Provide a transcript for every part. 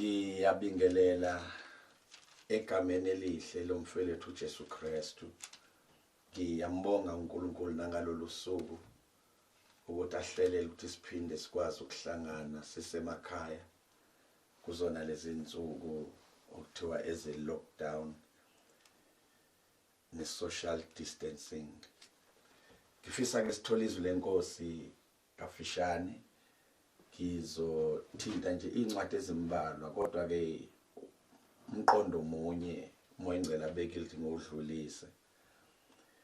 Ngiyabingelela egameni elihle lomfelethu uJesu Kristu. Ngiyambonga uNkulunkulu nangalolu suku ukuthi ahlelele ukuthi siphinde sikwazi ukuhlangana sisemakhaya kuzona lezi nsuku okuthiwa eze lockdown ne social distancing. Ngifisa ke sithole izwi lenkosi Kafishane ngizothinta nje iy'ncwadi ezimbalwa kodwa-ke umqondo munye umoya ingcela abekile ukuthi ngiwudlulise.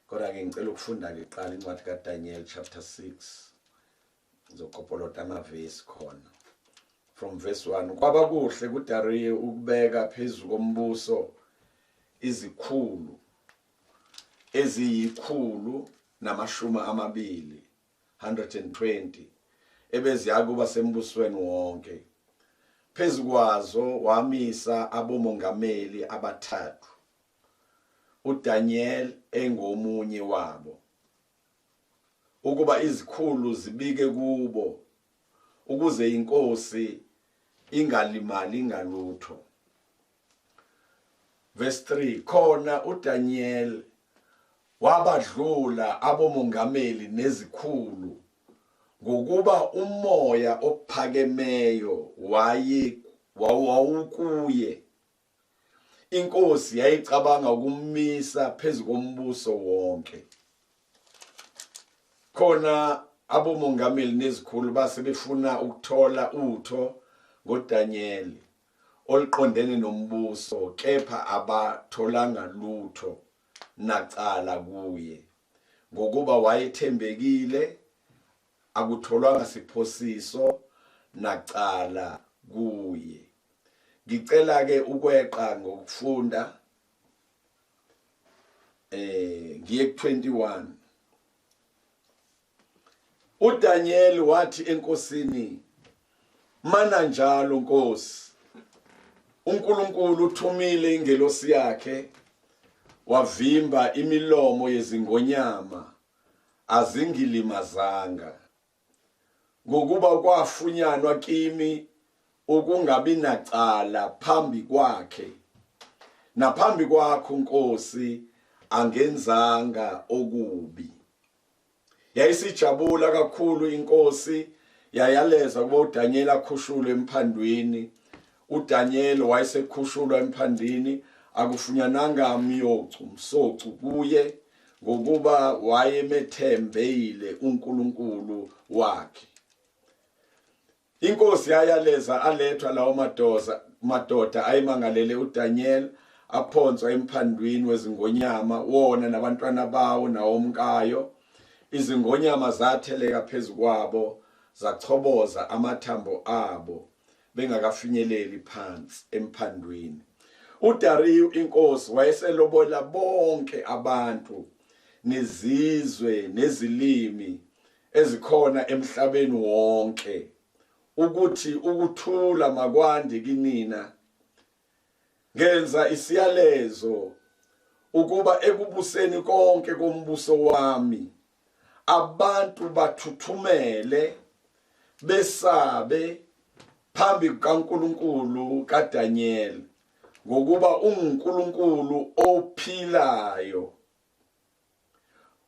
Kodwa-ke ngicela ukufunda-ke kuqala incwadi kaDaniel chapter 6 ngizokopolota amavesi khona from verse 1. Kwaba kuhle kuDariyu ukubeka phezu kombuso izikhulu eziyi-120 120 ebeziyakuba sembusweni wonke. Phezu kwazo wamisa abomongameli abathathu, uDaniel engomunye wabo, ukuba izikhulu zibike kubo ukuze inkosi ingalimali ngalutho. Verse 3 khona uDaniel wabadlula abomongameli nezikhulu ngokuba umoya ophakemeyo waye wawukuye. Inkosi yayicabanga ukummisa phezu kombuso wonke. Khona abomongameli nezikhulu base befuna ukuthola utho ngoDaniel oluqondene nombuso kepha abatholanga lutho nacala kuye ngokuba wayethembekile akutholwanga siphosiso nacala kuye. Ngicela ke ukweqa ngokufunda ngiye ku 21. UDaniel wathi enkosini, Mana njalo Nkosi, uNkulunkulu uthumile ingelosi yakhe wavimba imilomo yezingonyama azingilimazanga, ngokuba kwafunyanwa kimi ukungabi nacala phambi kwakhe naphambi kwakho Nkosi angenzanga okubi. Yayisijabula kakhulu inkosi yayaleza ukuba uDaniel akhushulwe emphandwini. UDaniel wayesekhushulwa emphandwini akufunyananga myocu msocu kuye ngokuba wayemethembeile uNkulunkulu wakhe. Inkosi yayaleza alethwa lawo madoza madoda ayemangalele uDaniel aphonswa emphandwini wezingonyama wona nabantwana bawo nawomkayo. Izingonyama zatheleka phezu kwabo zachoboza amathambo abo bengakafinyeleli phansi emphandwini. UDariyu inkosi wayeselobola bonke abantu nezizwe nezilimi ezikhona emhlabeni wonke ukuthi ukuthula makwande kinina. Ngenza isiyalezo ukuba ekubuseni konke kombuso wami abantu bathuthumele besabe phambi kukaNkulunkulu kaDaniel ngokuba unguNkulunkulu ophilayo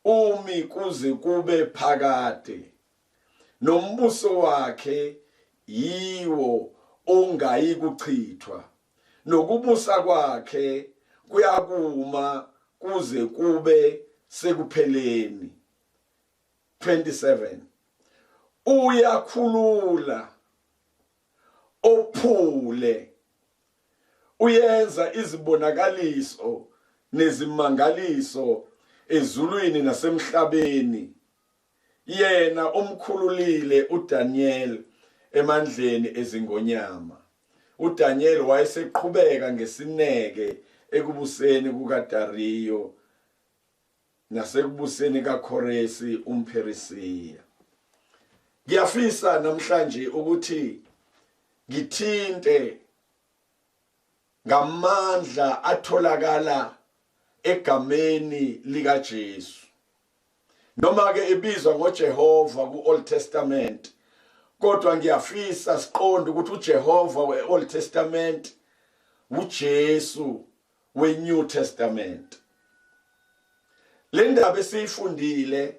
umi kuze kube phakade nombuso wakhe yiwo ongayikuchithwa nokubusa kwakhe kuyakuma kuze kube sekupheleni. 27 uyakhulula ophule Uyenza izibonakaliso nezimangaliso ezulwini nasemhlabeni. Yena umkhululile uDaniel emandleni ezingonyama. UDaniel wayeseqhubeka ngesineke ekubuseni kukaDariyo nasekubuseni kaKhoresi umPherisiya. Ngiyafisa namhlanje ukuthi ngithinte ngamandla atholakala egameni likaJesu. Noma ke ebizwa ngoJehova ku-Old Testament, Kodwa ngiyafisa siqonde ukuthi uJehova we-Old Testament uJesu we-New Testament. Le ndaba esiyifundile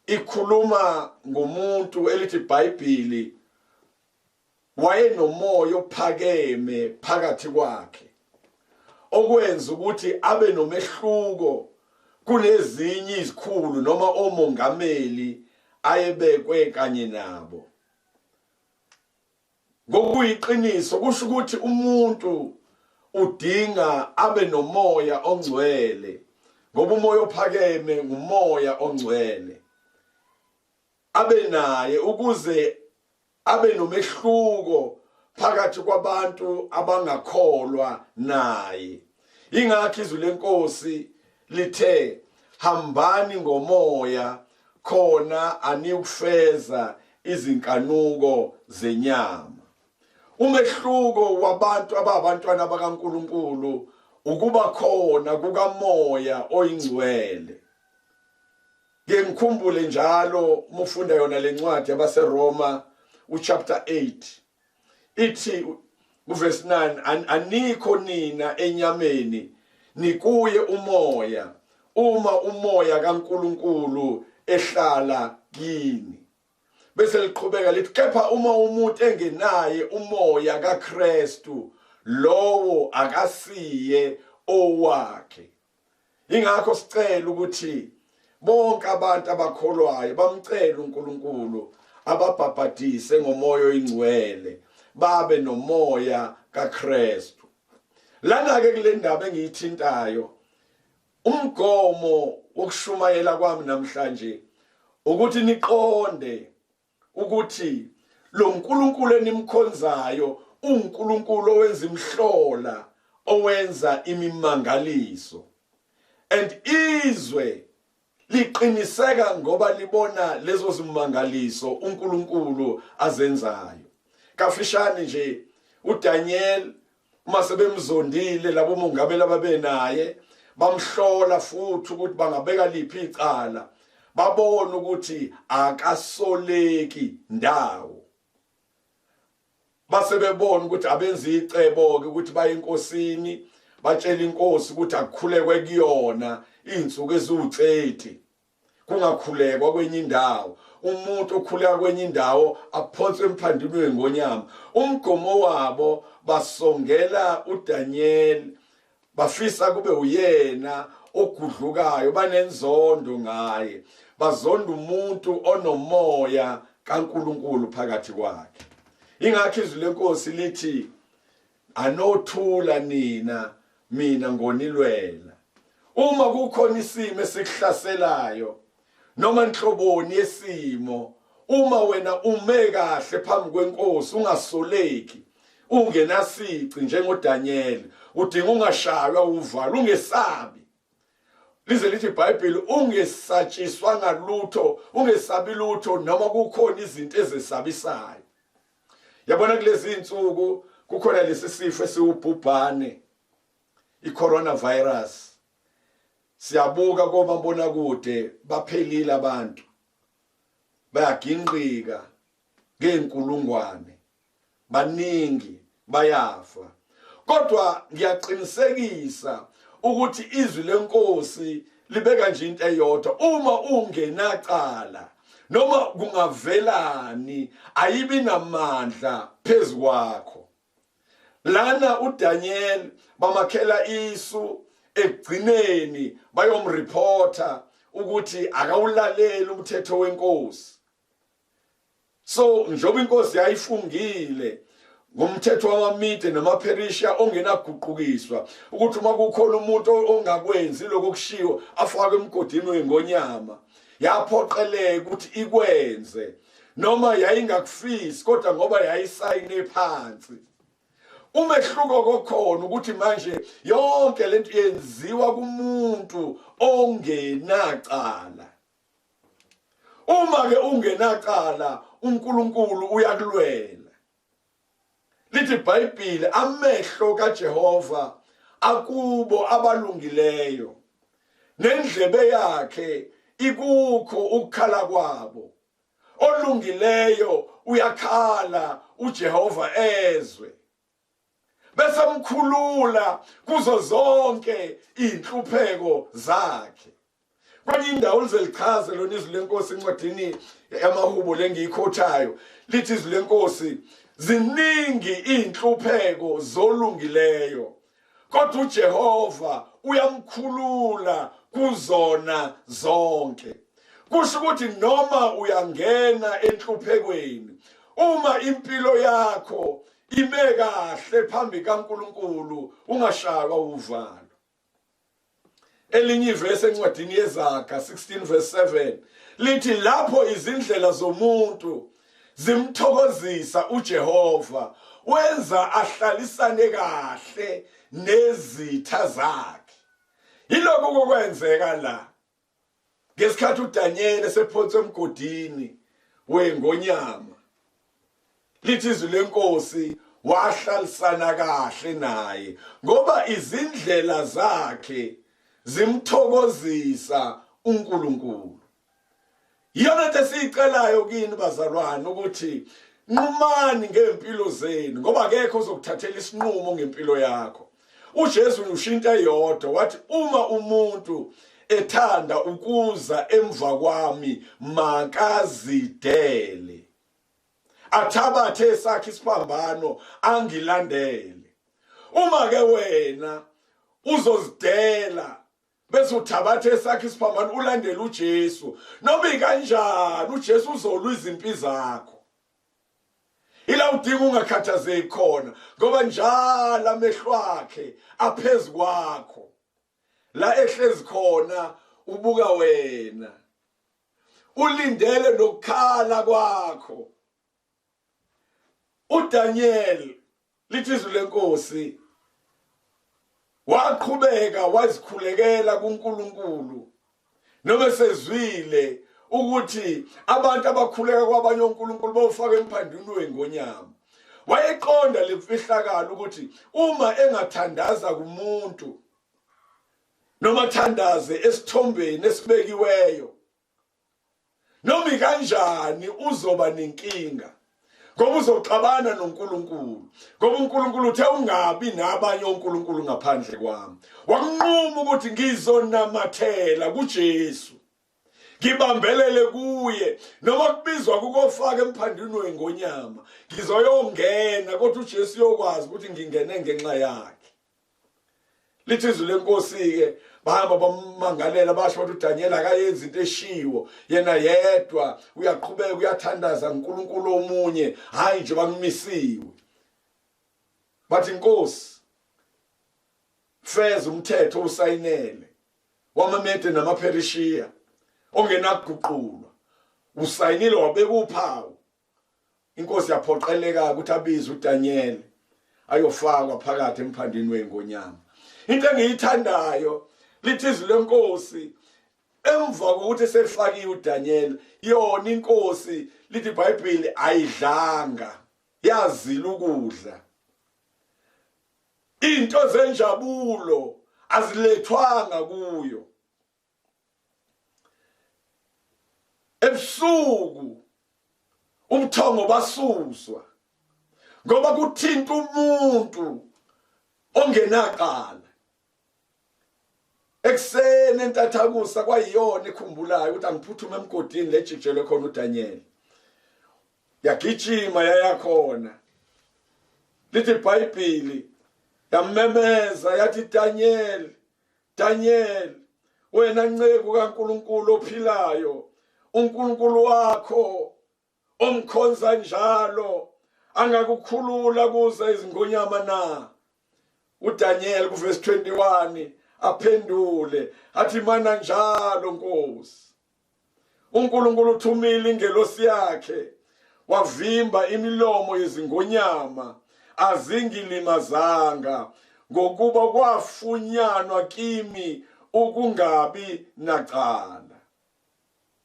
ikhuluma ngomuntu elithi iBhayibheli wayenomoya ophakeme phakathi kwakhe okwenza ukuthi abe nomehluko kunezinye izikhulu noma omongameli ayebekwe kanye nabo. Ngokuyiqiniso kusho ukuthi umuntu udinga abe nomoya ongcwele ngoba umoya ophakeme ngumoya ongcwele abe naye ukuze abe nomehluko phakathi kwabantu abangakholwa naye. Ingakho izwi lenkosi lithe hambani ngomoya khona aniyukufeza izinkanuko zenyama. Umehluko wabantu ababantwana bakaNkuluNkulu ukuba khona kukaMoya oyingcwele. Ke ngikhumbule njalo uma ufunda yona lencwadi yabaseRoma uchapter 8 ithi kuverse 9, anikho nina enyameni, nikuye umoya uma umoya kaNkuluNkulu ehlala kini. Bese liqhubeka lithi kepha uma umuntu engenaye umoya kaKristu, lowo akasiye owakhe. Ingakho sicela ukuthi bonke abantu abakholwayo bamcele uNkulunkulu ababhabhadise ngomoya oyingcwele babe nomoya kaKristu. Lana ke kule ndaba engiyithintayo, umgomo wokushumayela kwami namhlanje ukuthi niqonde ukuthi lo nkulunkulu enimkhonzayo uNkulunkulu owenza imhlola, owenza imimangaliso, and izwe liqiniseka ngoba libona lezo zimangaliso uNkulunkulu azenzayo. Kafishane nje, uDaniel uma sebemzondile labo mongameli ababenaye, bamhlola futhi ukuthi bangabeka liphi icala, babona ukuthi akasoleki ndawo. Base bebona ukuthi abenza icebo ke ukuthi baye enkosini, batshela inkosi ukuthi akukhulekwe kuyona izinsuku eziwu-30, kungakhulekwa kwenye indawo. Umuntu okhuleka kwenye indawo aphonswe emphandwini wengonyama. Umgomo wabo, basongela uDaniel, bafisa kube uyena ogudlukayo, banenzondo ngaye, bazonda umuntu onomoya kaNkuluNkulu phakathi kwakhe. Ingakho izwi lenkosi lithi anothula nina, mina ngonilwela. Uma kukhona isimo esikuhlaselayo noma inhloboni yesimo, uma wena ume kahle phambi kwenkosi, ungasoleki, ungenasici njengoDaniel, udinga ungashaywa uvalo, ungesabi. Lize lithi iBhayibheli ungesatshiswa ngalutho, ungesabi lutho noma kukhona izinto ezesabisayo. Yabona kulezi insuku kukhona lesi sifo esiwubhubhane, i-coronavirus. Siyabuka komabonakude, baphelile abantu, bayaginqika ngeenkulungwane, baningi bayafa. Kodwa ngiyaqinisekisa ukuthi izwi lenkosi libeka nje into eyodwa: uma ungenacala, noma kungavelani, ayibi namandla phezu kwakho. Lana uDaniel bamakhela isu, ekugcineni bayomreporta ukuthi akawulaleli umthetho wenkosi. So njengoba inkosi yayifungile ngomthetho wamaMide namaPherisha ongenaguqukiswa ukuthi uma kukhona umuntu ongakwenzi lokho kushiwo afakwe emgodini wengonyama, yaphoqeleka ukuthi ikwenze noma yayingakufisi, kodwa ngoba yayisayine phansi. Umehluko kokhona ukuthi manje yonke lento yenziwa kumuntu ongenacala. Uma ke ungenacala, uNkulunkulu uyakulwela. Lithi iBhayibheli amehlo kaJehova akubo abalungileyo, nendlebe yakhe ikukho ukukhala kwabo. Olungileyo uyakhala uJehova ezwe. Bese mkhulula kuzo zonke inhlupheko zakhe. Kwenye indawo lize lichaze lona izwi lenkosi encwadini yamahubo lengiyikhothayo lithi izwi lenkosi ziningi inhlupheko zolungileyo kodwa uJehova uyamkhulula kuzona zonke. Kusho ukuthi noma uyangena enhluphekweni uma impilo yakho ime kahle phambi kaNkuluNkulu ungashaywa uvalo. Elinye ivesi encwadini yeZaga 16 verse 7 lithi lapho izindlela zomuntu zimthokozisa uJehova wenza ahlalisane kahle nezitha zakhe. Yilokhu kokwenzeka la. Ngesikhathi uDaniel esephonswe emgodini wengonyama lithi izwi lenkosi wahlalisana kahle naye ngoba izindlela zakhe zimthokozisa uNkulunkulu. Iyona into esiyicelayo kini bazalwane ukuthi nqumani ngempilo zenu ngoba akekho ozokuthathela isinqumo ngempilo yakho. uJesu usho into eyodwa wathi uma umuntu ethanda ukuza emva kwami makazidele athabathe esakhe isiphambano angilandele uma ke wena uzozidela bese uthabathe esakhe isiphambano ulandele uJesu noma ikanjani uJesu uzolwa izimpi zakho ila udinga ungakhathazeki khona ngoba njalo amehlo akhe aphezu kwakho la ehlezi khona ubuka wena ulindele nokukhala kwakho uDaniel lithi izwi lenkosi waqhubeka wazikhulekela kuNkulunkulu noma sezwile ukuthi abantu abakhuleka kwabanye onkulunkulu bawufaka emphandwini wengonyama wayeqonda lemfihlakalo ukuthi uma engathandaza kumuntu noma thandaze esithombeni esibekiweyo noma ikanjani uzoba nenkinga ngoba uzoxabana noNkulunkulu ngoba uNkulunkulu uthe ungabi nabanye onkulunkulu ngaphandle kwami wakunquma ukuthi ngizonamathela kuJesu ngibambelele kuye noma kubizwa kukofaka emphandwini wengonyama ngizoyongena kodwa uJesu uyokwazi ukuthi ngingene ngenxa yakhe Lithi izwi lenkosi-ke bahamba bamangalela basho ukuthi uDaniel akayenzi into eshiwo yena yedwa uyaqhubeka uyathandaza uNkulunkulu omunye hayi nje bakumisiwe bathi inkosi feza umthetho usayinele wamaMede namaPherishiya ongenakuguqulwa usayinile wabeka uphawu Inkosi yaphoqeleka ukuthi abize uDaniel ayofakwa phakathi emphandini wengonyama. Into engiyithandayo lithi izwi lenkosi emva kokuthi sefakiwe uDaniel yona inkosi lithi iBhayibheli ayidlanga yazila ukudla into zenjabulo azilethwanga kuyo ebusuku ubuthongo basuswa ngoba kuthinta umuntu ongenaqala ekuseni entathakusa kwayiyona ekhumbulayo ukuthi angiphuthume emgodini lejijelwe khona uDaniel yagijima yayakhona lithi iBhayibheli yamemeza yathi Daniel Daniel wena nceku kaNkuluNkulu ophilayo uNkulunkulu wakho omkhonza njalo angakukhulula kuze izingonyama na uDaniel kuverse 21 aphendule athi mana njalo Nkosi uNkulunkulu uthumile ingelosi yakhe wavimba imilomo yezingonyama azingilimazanga ngokuba kwafunyanwa kimi ukungabi nacala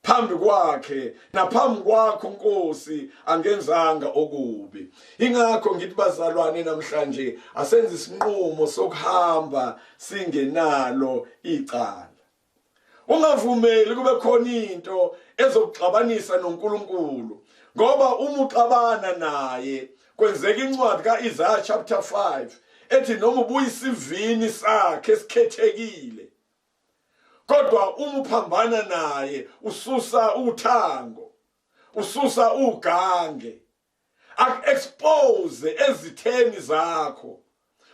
phambi kwakhe naphambi kwakho Nkosi angenzanga okubi ingakho ngithi bazalwane namhlanje asenze isinqumo sokuhamba singenalo icala. Ungavumeli kube khona into ezokuxabanisa noNkulunkulu, ngoba uma uxabana naye kwenzeka incwadi kaIsaiah chapter 5 ethi noma ubuyisivini sakhe esikhethekile, kodwa uma uphambana naye ususa uthango, ususa ugange, aku-expose ezitheni zakho,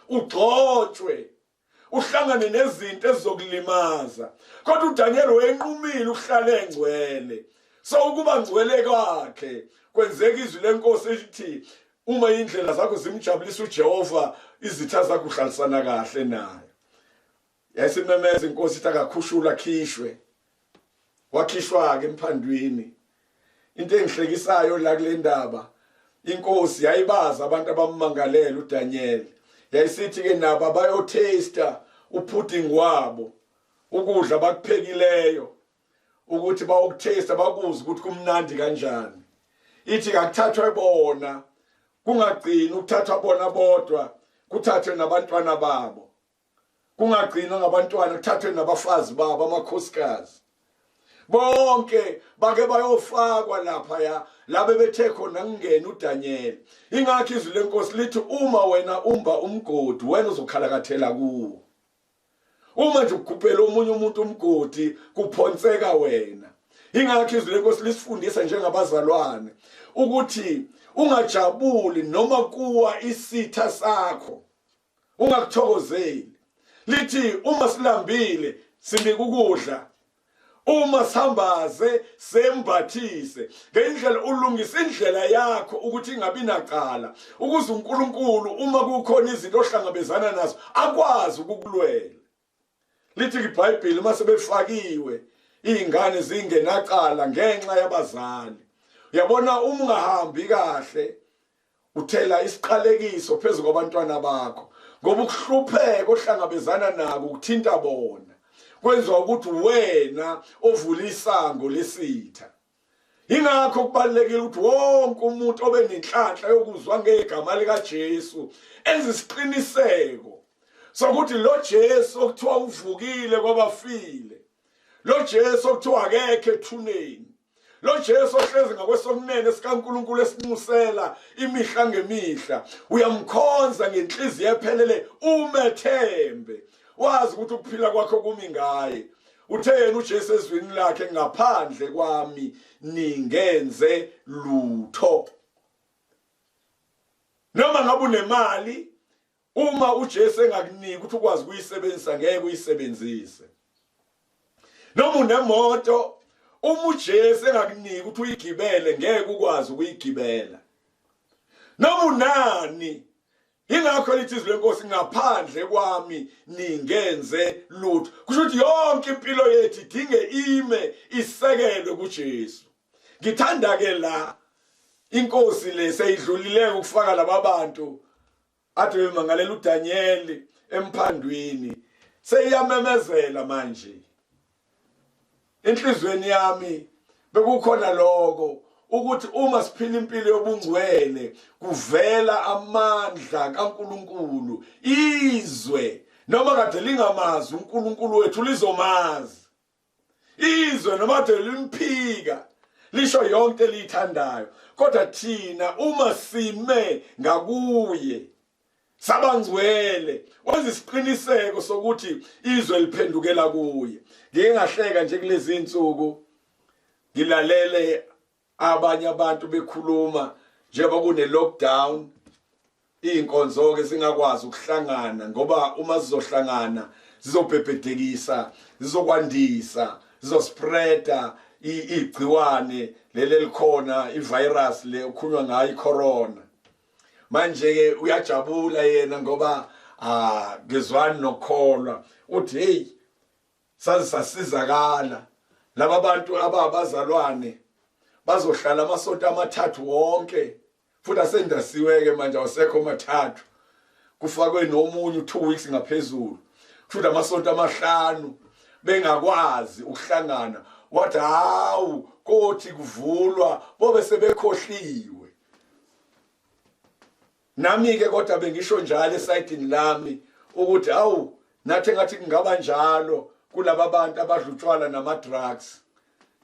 ugxotshwe, uhlangane nezinto ezizokulimaza. Kodwa uDaniel wayenqumile ukuhlala engcwele. So ukuba ngcwele kwakhe kwenzeka izwi lenkosi elithi uma indlela zakho zimjabulisa uJehova, izitha zakho uhlalisana kahle naye. Yayisimemeza inkosi ithi akakhushulwa akhishwe. Wakhishwa-ke emphandwini. Into engihlekisayo la kule ndaba, inkosi yayibazi abantu abammangalela uDaniel. Yayisithi-ke nabo abayotaster upudding wabo, ukudla abakuphekileyo, ukuthi bawukutaster bakuze ukuthi kumnandi kanjani. Ithi kakuthathwe bona, kungagcini ukuthathwa bona bodwa, kuthathwe nabantwana babo. Kungagcinwa ngabantwana, kuthathwe nabafazi babo, amakhosikazi bonke bake bayofakwa lapha ya la bebethe khona kungena uDaniel. Ingakho izwi lenkosi lithi uma wena umba umgodi wena uzokhalakathela kuwo. Uma nje ukugubhela omunye umuntu umgodi kuphonseka wena. Ingakho izwi lenkosi lisifundisa njengabazalwane ukuthi ungajabuli noma kuwa isitha sakho, ungakuthokozeli. Lithi uma silambile sinika ukudla, uma sihambaze sembathise. Ngendlela ulungisa indlela yakho ukuthi ingabi nacala, ukuze uNkulunkulu uma kukhona izinto ohlangabezana nazo akwazi ukukulwela. Lithi iBhayibheli uma sebefakiwe izingane zingenacala ngenxa yabazali. Uyabona, uma ungahambi kahle uthela isiqalekiso phezu kwabantwana bakho, ngoba ukuhlupheka ohlangabezana nako kuthinta bona, kwenziwa ukuthi wena ovula isango lesitha. Ingakho kubalulekile ukuthi wonke umuntu obe nenhlanhla yokuzwa ngegama likaJesu enze isiqiniseko sokuthi lo Jesu okuthiwa uvukile kwabafile, lo Jesu okuthiwa akekho ethuneni, lo Jesu ohlezi ngakwesokunene sikaNkulunkulu esinxusela imihla ngemihla, uyamkhonza ngenhliziyo ephelele, umethembe, wazi ukuthi ukuphila kwakho kumi ngaye. Uthe yena uJesu ezwini lakhe, ngaphandle kwami ningenze lutho. Noma ngabe unemali, uma uJesu engakuniki ukuthi ukwazi ukuyisebenzisa, ngeke uyisebenzise. Noma unemoto, uma uJesu engakuniki ukuthi uyigibele, ngeke ukwazi ukuyigibela. Noma unani, ingakho lithi izwi lenkosi, ngaphandle kwami ningenze lutho. Kusho ukuthi yonke impilo yethu idinge ime isekelwe kuJesu. Ngithanda ke la inkosi le seyidlulile ukufaka laba bantu ade bemangalela uDaniel emphandwini, seyiyamemezela manje. Enhlizweni yami bekukhona lokho ukuthi uma siphila impilo yobungcwele kuvela amandla kaNkuluNkulu. Izwe noma kade lingamazi uNkulunkulu wethu lizomazi. Izwe noma kade limphika lisho yonke eliyithandayo, kodwa thina uma sime ngakuye sabangcwele wenza isiqiniseko sokuthi izwe liphendukela kuye. Ngike ngahleka nje kulezi insuku ngilalele abanye abantu bekhuluma njengoba kune lockdown, izinkonzo ke singakwazi ukuhlangana, ngoba uma sizohlangana zizobhebhedekisa, zizokwandisa, zizospreada igciwane leli elikhona, ivirus le okukhulunywa ngayo, icorona. Manje ke uyajabula yena ngoba ngezwani nokukholwa, uthi hey, saze sasizakala laba bantu ababazalwane bazohlala amasonto amathathu wonke, futhi asendasiwe ke manje, awusekho mathathu, kufakwe nomunye u2 weeks ngaphezulu, futhi amasonto amahlanu bengakwazi ukuhlangana. Wathi hawu, kothi kuvulwa bobe sebekhohliwe. Nami ke kodwa bengisho njalo esayidini lami ukuthi awu, nathi engathi kungaba njalo. kulaba bantu abadla utshwala nama-drugs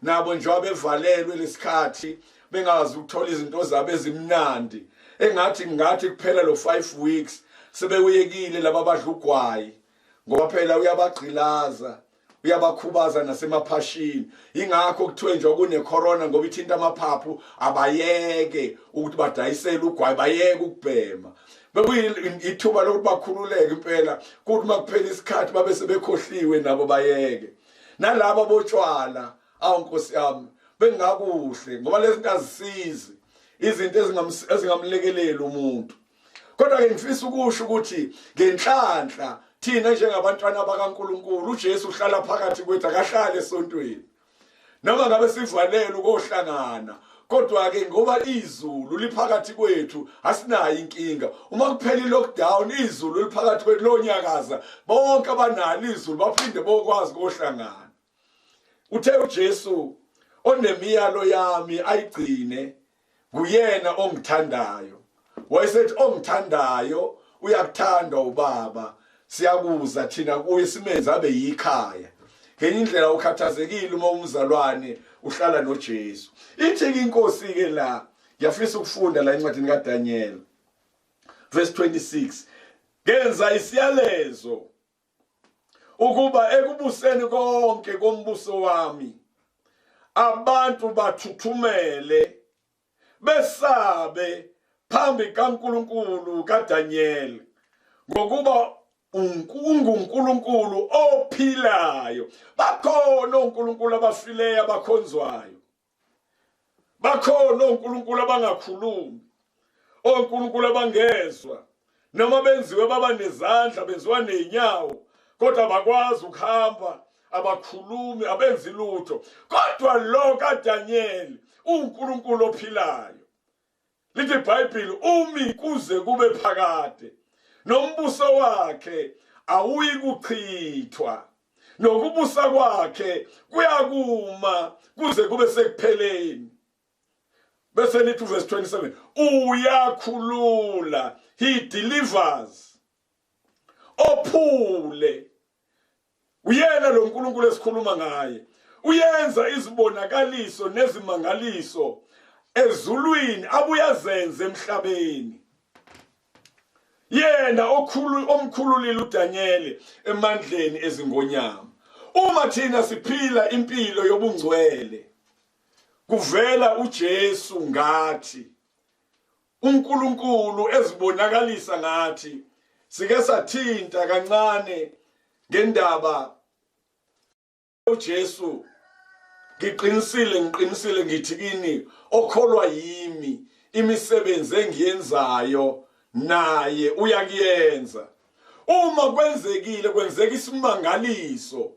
nabo njengoba bevalelwe lesikhathi bengazi ukuthola izinto zabo ezimnandi engathi ngathi kuphela lo 5 weeks sebewuyekile laba abadla ugwayi ngoba phela uyabagqilaza uyabakhubaza nasemaphashini ingakho kuthiwe nje kune-corona ngoba ithinta amaphaphu abayeke ukuthi badayisele ugwayi bayeke ukubhema bekuyithuba lokuthi bakhululeke impela kuthi uma kuphela isikhathi babe sebekhohliwe nabo bayeke nalaba botshwala awu nkosi yami bengakuhle ngoba lezi zinto azisizi izinto ezingamlekeleli umuntu kodwa ke ngifisa ukusho ukuthi ngenhlanhla thina njengabantwana bakaNkuluNkulu uJesu uhlala phakathi kwethu akahlale esontweni noma ngabe sivalele ukohlangana kodwa ke ngoba izulu liphakathi kwethu asinayo inkinga uma kuphela i-lockdown izulu liphakathi kwethu lonyakaza bonke abanalo izulu baphinde bokwazi kohlangana uthe uJesu onemiyalo yami ayigcine nguyena ongithandayo wayesethi ongithandayo uyakuthandwa ubaba siyakuza thina kuye simenze abe yikhaya ngenye indlela ukhathazekile uma umzalwane uhlala noJesu ithi ke inkosi ke la ngiyafisa ukufunda la encwadini kaDaniel verse 26 ngenza isiyalezo ukuba ekubuseni konke kombuso wami abantu bathuthumele besabe phambi kaNkulunkulu kaDaniel ngokuba unguNkulunkulu ophilayo bakhona oNkulunkulu abafileyo abakhonzwayo bakhona onkulunkulu abangakhulumi onkulunkulu abangezwa noma benziwe baba nezandla benziwa nezinyawo kodwa abakwazi ukuhamba abakhulumi abenzi lutho kodwa lo kaDaniel uNkulunkulu ophilayo lithi iBhayibheli umi kuze kube phakade nombuso wakhe awuyi kuchithwa nokubusa kwakhe kuyakuma kuze kube sekupheleni bese lithi verse 27 uyakhulula he delivers ophule uyena lo nkulunkulu esikhuluma ngaye uyenza izibonakaliso nezimangaliso ezulwini abuye azenze emhlabeni yena okhulu omkhululile uDaniel emandleni ezingonyama uma thina siphila impilo yobungcwele kuvela uJesu ngathi uNkulunkulu ezibonakalisa ngathi sike sathinta kancane ngendaba uJesu ngiqinisile ngiqinisile ngithi kini okholwa yimi imisebenzi engiyenzayo naye uyakuyenza uma kwenzekile kwenzeka isimangaliso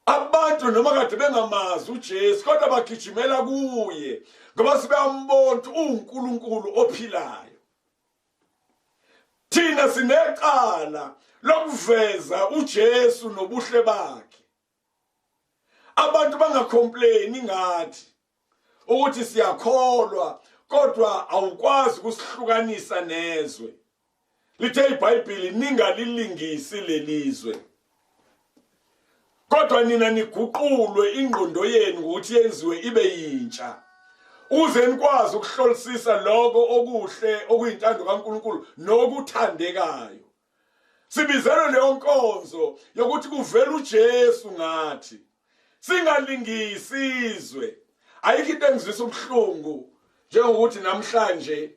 abantu noma kade bengamazi uJesu kodwa bagijimela kuye ngoba sebeyambona ukuthi uNkulunkulu ophilayo thina sinecala lokuveza uJesu nobuhle bakhe abantu bangacomplaini ngathi ukuthi siyakholwa kodwa awukwazi ukusihlukanisa nezwe lithe iBhayibheli ningalilingisi lelizwe kodwa nina niguqulwe ingqondo yenu ngokuthi yenziwe ibe yintsha uze nikwazi ukuhlolisisa lokho okuhle okuyintando kaNkuluNkulu nokuthandekayo sibizelwe leyo nkonzo yokuthi kuvele uJesu ngathi singalingisi izwe ayikho into engizwisa ubuhlungu njengokuthi namhlanje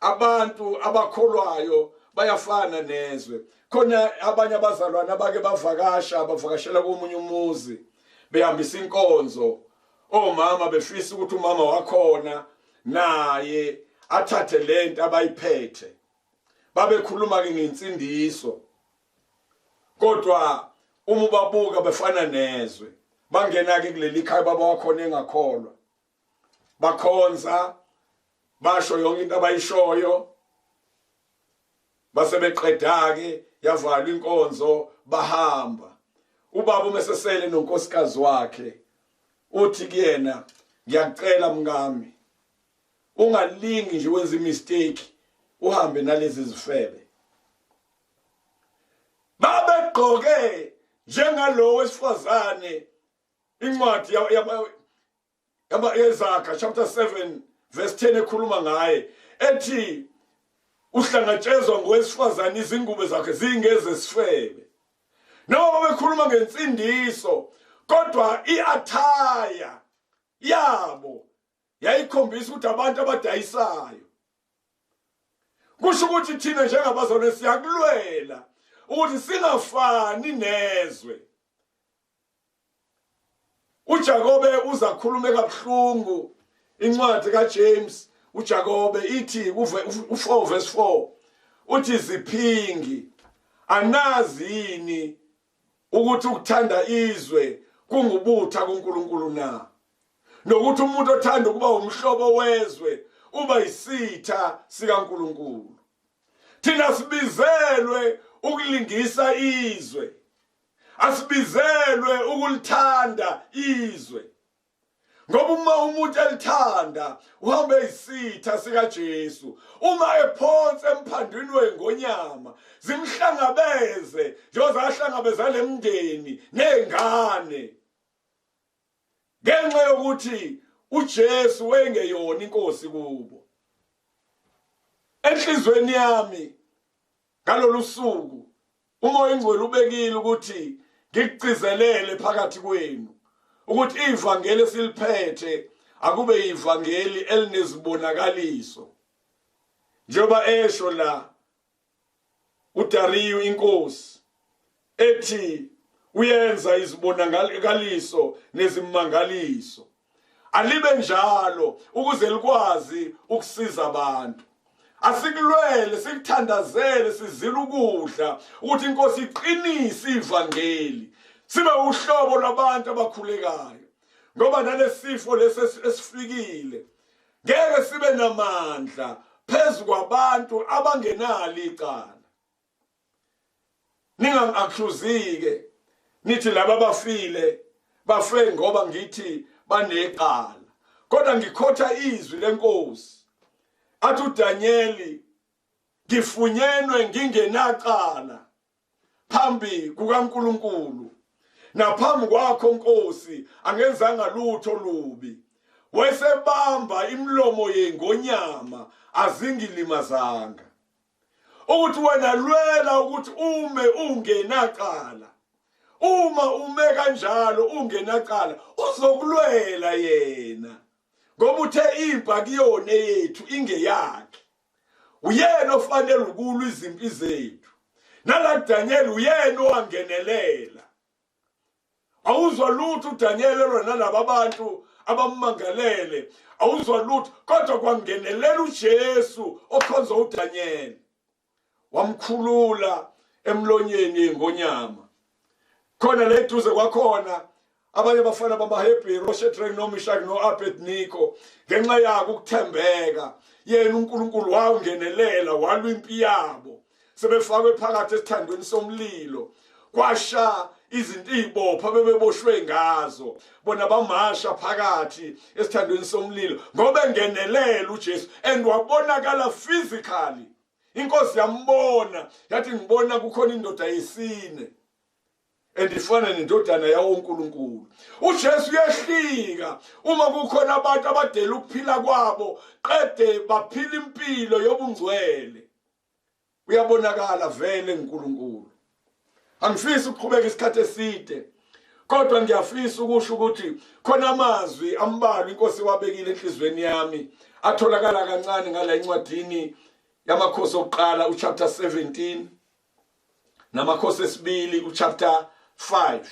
abantu abakholwayo bayafana nezwe khona abanye abazalwane abake bavakasha bavakashela komunye umuzi behambisa inkonzo omama befisa ukuthi umama wakhona naye athathe lento abayiphethe babekhuluma ke ngensindiso kodwa uma ubabuka befana nezwe bangena ke kuleli khaya baba wakhona engakholwa bakhonza basho yonke into abayishoyo base beqeda-ke yavalwa inkonzo bahamba ubaba uma esesele nonkosikazi wakhe uthi kuyena ngiyakucela mkami ungalingi nje wenza imistake uhambe nalezi zifebe babegqoke Njengalo wesifazane, incwadi yeZaga chapter 7 verse 10 ekhuluma ngaye, ethi uhlangatshezwa ngowesifazane, izingubo zakhe zingezesifebe. Noma bekhuluma ngensindiso, kodwa iathaya yabo yayikhombisa ukuthi abantu abadayisayo. Kusho ukuthi thina njengabazalwane siyakulwela ukuthi singafani nezwe. uJakobe uzakhulume kabuhlungu. Incwadi kaJames, uJakobe, ithi u4 verse 4, uthi, "Ziphingi, anazi yini ukuthi ukuthanda izwe kungubutha kuNkulunkulu na? Nokuthi umuntu othanda ukuba umhlobo wezwe uba isitha sikaNkulunkulu." Thina sibizelwe ukulingisa izwe, asibizelwe ukulithanda izwe, ngoba uma umuntu elithanda uhambe isitha sikaJesu. Uma ephonse emphandwini wengonyama, zimhlangabeze njengoba zahlangabeza lemndeni nezingane, ngenxa yokuthi uJesu wayengeyona inkosi kubo. Enhlizweni yami ngalolu suku, uMoya oNgcwele ubekile ukuthi ngikugcizelele phakathi kwenu ukuthi ivangeli esiliphethe akube ivangeli elinezibonakaliso, njengoba esho la uDariyu inkosi, ethi uyenza izibonakaliso nezimangaliso. Alibe njalo ukuze likwazi ukusiza abantu. Asikulwele, sikuthandazele, sizila ukudla ukuthi inkosi iqinise ivangeli, sibe uhlobo lwabantu abakhulekayo, ngoba nalesifo lesi esifikile ngeke sibe namandla phezu kwabantu abangenalo icala. Ningangi-accuse-ke nithi laba abafile bafe ngoba ngithi banecala, kodwa ngikhotha izwi lenkosi, athi uDanieli, "Ngifunyenwe ngingenacala phambi kukaNkuluNkulu naphambi kwakho, Nkosi, angenzanga lutho lubi." Wesebamba imilomo yengonyama, azingilimazanga. Ukuthi wena lwela ukuthi ume ungenacala. Uma ume kanjalo ungenacala, uzokulwela yena, ngoba uthe impi kuyona yethu, ingeyakhe. Uyena ofanele ukulwa izimpi zethu. Nala Daniel uyena owangenelela. Awuzwa lutho uDaniel elwa nalaba bantu abammangalele, awuzwa lutho, kodwa kwangenelela uJesu okhonza uDaniel, wamkhulula emlonyeni yengonyama. Khona la eduze kwakhona abanye abafana bamaHebheru, oShedrach noMishak noAbednego, ngenxa yako ukuthembeka, yena uNkulunkulu wangenelela, walwa impi yabo. Sebefakwe phakathi esithandweni somlilo, kwasha izinto izibopha bebeboshwe ngazo, bona bamasha phakathi esithandweni somlilo ngoba engenelela uJesu, and wabonakala physically. Inkosi yambona, yathi, "Ngibona kukhona indoda yesine andifana nendodana yawo uNkulunkulu." UJesu uyehlika uma kukhona abantu abadela ukuphila kwabo, qede baphila impilo yobungcwele, uyabonakala vele uNkulunkulu. Angifisi ukuqhubeka isikhathi eside, kodwa ngiyafisa ukusho ukuthi khona amazwi ambalwa inkosi wabekile enhlizweni yami, atholakala kancane ngala encwadini yamakhosi okuqala uchapter 17 namakhosi esibili uchapter 5.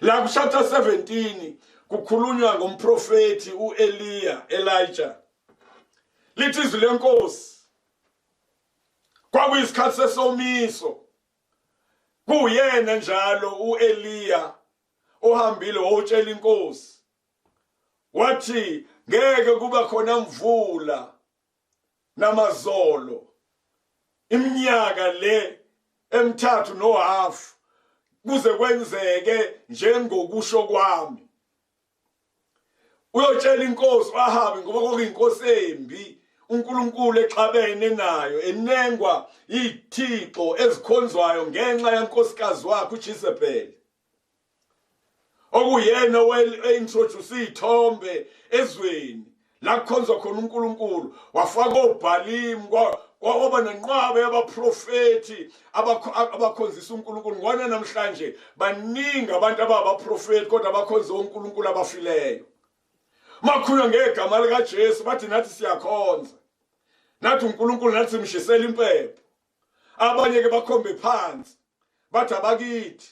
La ku chapter 17 kukhulunywa ngomprofeti uEliya, Elijah. Lithi izwi lenkosi, kwakuyisikhathi sesomiso, kuyena njalo uEliya ohambile wotshela inkosi, wathi ngeke kuba khona mvula namazolo iminyaka le emithathu nohafu, kuze kwenzeke njengokusho kwami. Uyotshela inkosi uAhabi, ngoba kwakuyinkosi embi. uNkulunkulu exabene nayo, enengwa ithixo ezikhonzwayo ngenxa yankosikazi wakhe uJezebel, okuyena owaye-introduce iy'thombe ezweni la kukhonzwa khona uNkulunkulu, wafaka oBhalimu, kwaba nenqwaba yabaprofethi abakhonzisa uNkulunkulu. Ngona namhlanje baningi abantu ababaprofethi kodwa abakhonza uNkulunkulu abafileyo. Makhulunywa ngegama likaJesu bathi nathi siyakhonza, nathi uNkulunkulu nathi simshisela impepho. Abanye ke bakhombe phansi bathi abakithi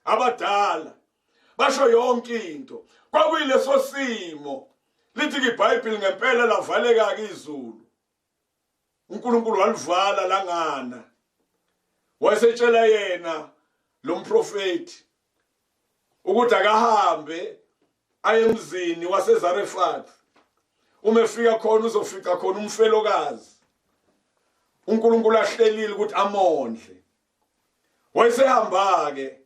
abadala, basho yonke into. Kwakuyileso simo, lithi iBhayibheli ngempela lavaleka ke izulu, uNkulunkulu walivala langana. Wayesetshela yena lo mprofeti ukuthi akahambe aye emzini waseZarefath, uma efika khona uzofica khona umfelokazi uNkulunkulu ahlelile ukuthi amondle. Wayesehamba ke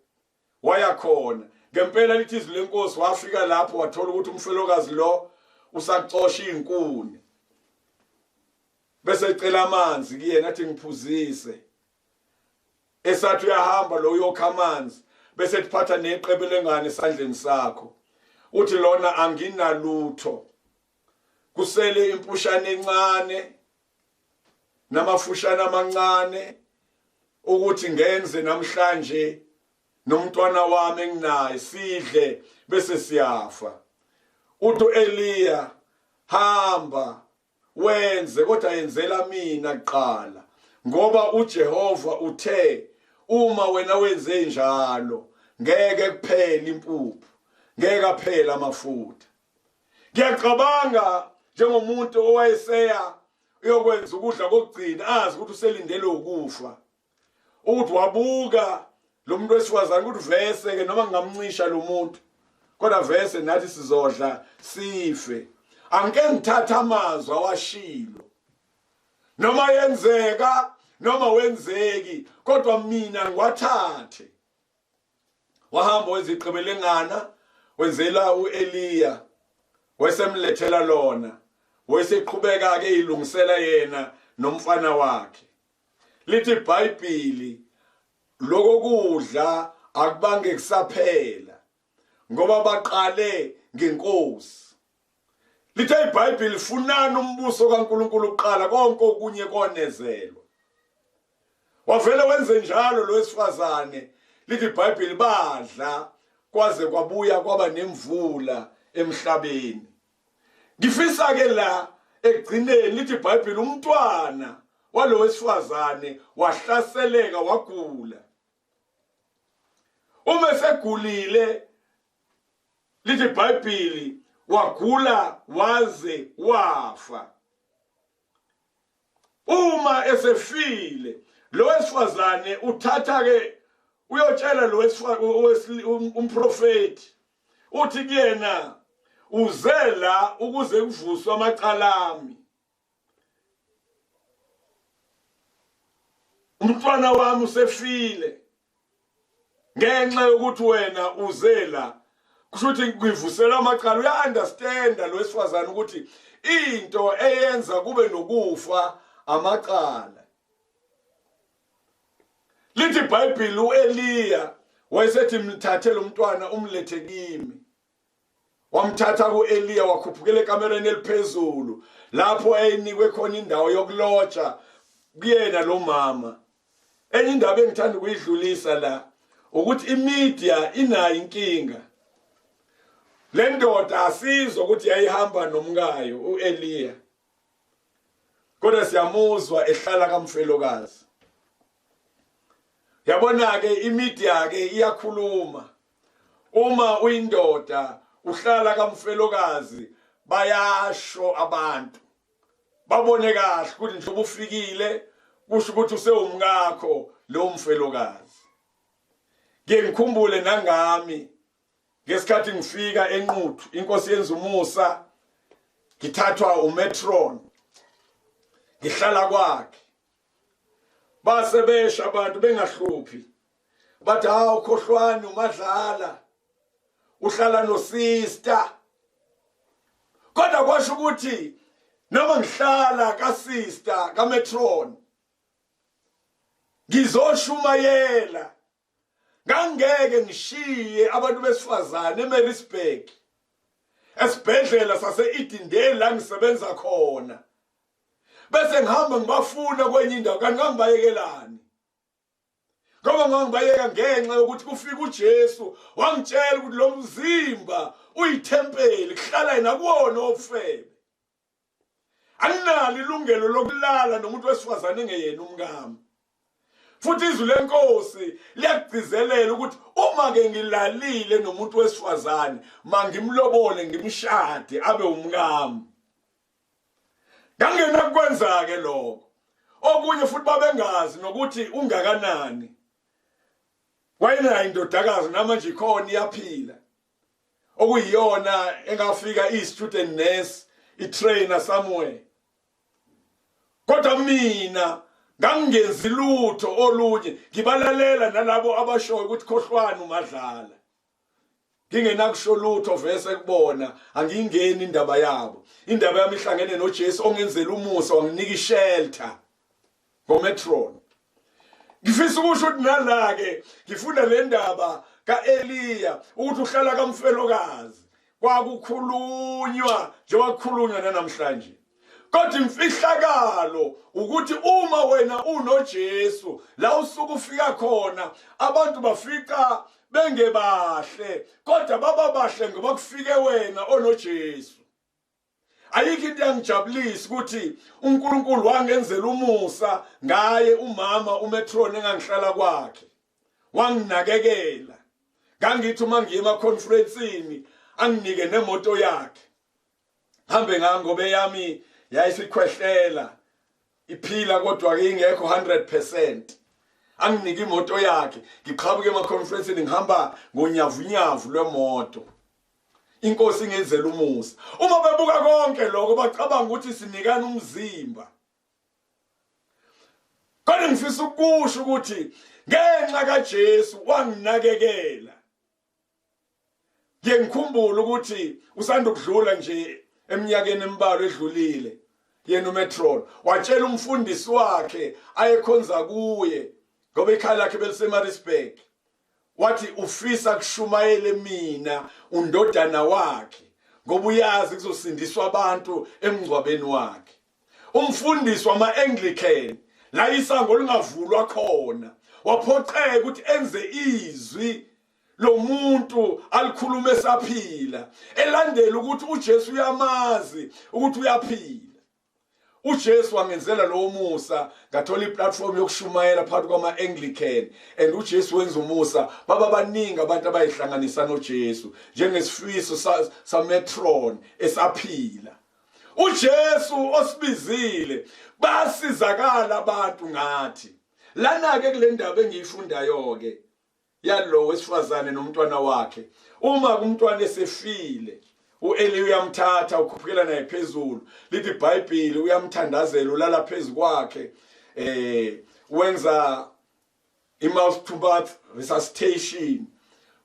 waya khona ngempela, lithi izwi lenkosi wafika lapho wathola ukuthi umfelokazi lo usacosha izinkuni, bese ecela amanzi kuyena athi ngiphuzise. Esathi uyahamba lo uyokha amanzi, bese ephatha neqebe lengane esandleni sakho, uthi lona anginalutho, kusele impushane encane namafushane amancane ukuthi ngenze namhlanje nomntwana wami enginaye sidle bese siyafa. Uthi uEliya, hamba wenze, kodwa yenzela mina kuqala, ngoba uJehova uthe uma wena wenze njalo ngeke kuphele impuphu, ngeke aphele amafutha. Ngiyacabanga njengomuntu owayeseya uyokwenza ukudla kokugcina, azi ukuthi uselindele ukufa, ukuthi wabuka lo muntu wesifazane ukuthi vese ke noma ngingamncisha lo muntu, kodwa vese nathi sizodla sife. Angike ngithatha amazwi awashilo, noma yenzeka noma wenzeki, kodwa mina ngiwathathe. Wahamba wenza iqebelengana, wenzela uEliya, wayesemlethela lona, wayeseqhubeka ke ilungisela yena nomfana wakhe. Lithi iBhayibheli lokho kudla akubange kusaphela, ngoba baqale ngenkosi. Lithe iBhayibheli funani umbuso kaNkulunkulu kuqala, konke okunye konezelwa. Wavele wenze njalo lo wesifazane, lithi iBhayibheli badla kwaze kwabuya kwaba nemvula emhlabeni. Ngifisa ke la ekugcineni lithi iBhayibheli umntwana walo wesifazane wahlaseleka wagula. Uma esegulile lithi iBhayibheli wagula waze wafa. Uma esefile lo wesifazane uthatha ke uyotshela lo umprofeti, uthi kuyena uze la ukuze kuvuswe amacala ami, umntwana wami usefile ngenxa yokuthi wena uze la. Kusho ukuthi ngivusela amacala. Uya-understanda lo wesifazane ukuthi into eyenza kube nokufa amacala. Lithi iBhayibheli uEliya wayesethi mthathe lo mntwana umlethe kimi. Wamthatha kuEliya wakhuphukela ekamereni eliphezulu lapho ayenikwe khona indawo yokulotsha kuyena lo mama. Enye indaba engithanda ukuyidlulisa la ukuthi imedia inayo inkinga. Le ndoda asizwa ukuthi yayihamba nomkayo uEliya, kodwa siyamuzwa ehlala kamfelokazi. Yabona ke imedia ke iyakhuluma. Uma uyindoda uhlala kamfelokazi, bayasho abantu babone kahle ukuthi njengoba ufikile kusho ukuthi usewumkakho lo mfelokazi. Ngike ngikhumbule nangami ngesikhathi ngifika eNquthu, inkosi yenza umusa, ngithathwa umetron ngihlala kwakhe. Base besha abantu bengahluphi, bathi hawu khohlwani uMadlala uhlala nosister. Kodwa kwasho ukuthi Noma ngihlala ka sister ka metron ngizoshumayela, ngangeke ngishiye abantu besifazane eMaritzburg esibhedlela sase-Edendale la ngisebenza khona, bese ngihamba ngibafuna kwenye indawo. Kanti ngangibayekelani? Ngoba ngangibayeka ngenxa yokuthi kufika uJesu wangitshela ukuthi lo mzimba uyithempeli, kuhlala yena kuwona obufebe. Anginalo ilungelo lokulala nomuntu wesifazane engeyena umkami. Futhi izwi lenkosi liyakugcizelela ukuthi uma ke ngilalile nomuntu wesifazane, mangimlobole, ngimshade abe umkami. Ngangenakukwenza ke lokho. Okunye futhi babengazi nokuthi ungakanani. Wayenayo indodakazi, namanje ikhona, iyaphila, okuyiyona engafika iyi-student nurse, i-trainer somewhere. Kodwa mina ngangingenzi lutho olunye, ngibalalela nalabo abashoyo ukuthi khohlwani uMadlala. Ngingenakusho lutho vese kubona, angiyingeni indaba yabo. Indaba yami ihlangene noJesu ongenzela umusa wanginika ishelter ngometron. Ngifisa ukusho ukuthi nala ke ngifunda le ndaba kaEliya ukuthi uhlala kamfelokazi, kwakukhulunywa njengoba kukhulunywa namhlanje. Kodwa imfihlakalo ukuthi uma wena unoJesu, la usuke ufika khona abantu bafica bengebahle, kodwa baba bahle ngoba kufike wena onoJesu. Ayikho into yangijabulisa ukuthi uNkulunkulu wangenzela umusa ngaye umama uMetron engangihlala kwakhe, wanginakekela. Ngangithi uma ngiye emaconferensini anginike nemoto yakhe, hambe ngangobe yami yayisikhwehlela iphila kodwa ke ingekho 100%. Anginike imoto yakhe, ngiqhamuke emaconferensini ngihamba ngonyavunyavu lwemoto. Inkosi ingenzela umusa. Uma bebuka konke lokho bacabanga ukuthi sinikana umzimba. Kodwa ngifisa ukusho ukuthi ngenxa kaJesu wanginakekela. Ngiye ngikhumbule ukuthi usanda ukudlula nje eminyakeni embalwa edlulile yena uMetron watshela umfundisi wakhe ayekhonza kuye, ngoba ikhaya lakhe beliseMaritzburg, wathi ufisa kushumayele mina undodana wakhe ngoba uyazi kuzosindiswa abantu emngcwabeni wakhe. Umfundisi wama-Anglican la isango lingavulwa khona waphoqeka ukuthi enze izwi lomuntu alikhulume esaphila, elandela ukuthi uJesu uyamazi ukuthi uyaphila. uJesu wangenzela lowo musa, ngathola iplatform yokushumayela phakathi kwama-Anglican, and uJesu wenza umusa, baba baningi abantu abayihlanganisa noJesu njengesifiso sametron esaphila. uJesu osibizile, basizakala abantu ngathi. Lana ke kule ndaba engiyifundayo ke yalo wesifazane nomntwana wakhe, uma kumntwana esefile, uEli uyamthatha, ukhuphukela naye phezulu. Lithi iBhayibheli uyamthandazela, ulala phezulu kwakhe, wenza i-mouth to mouth resuscitation.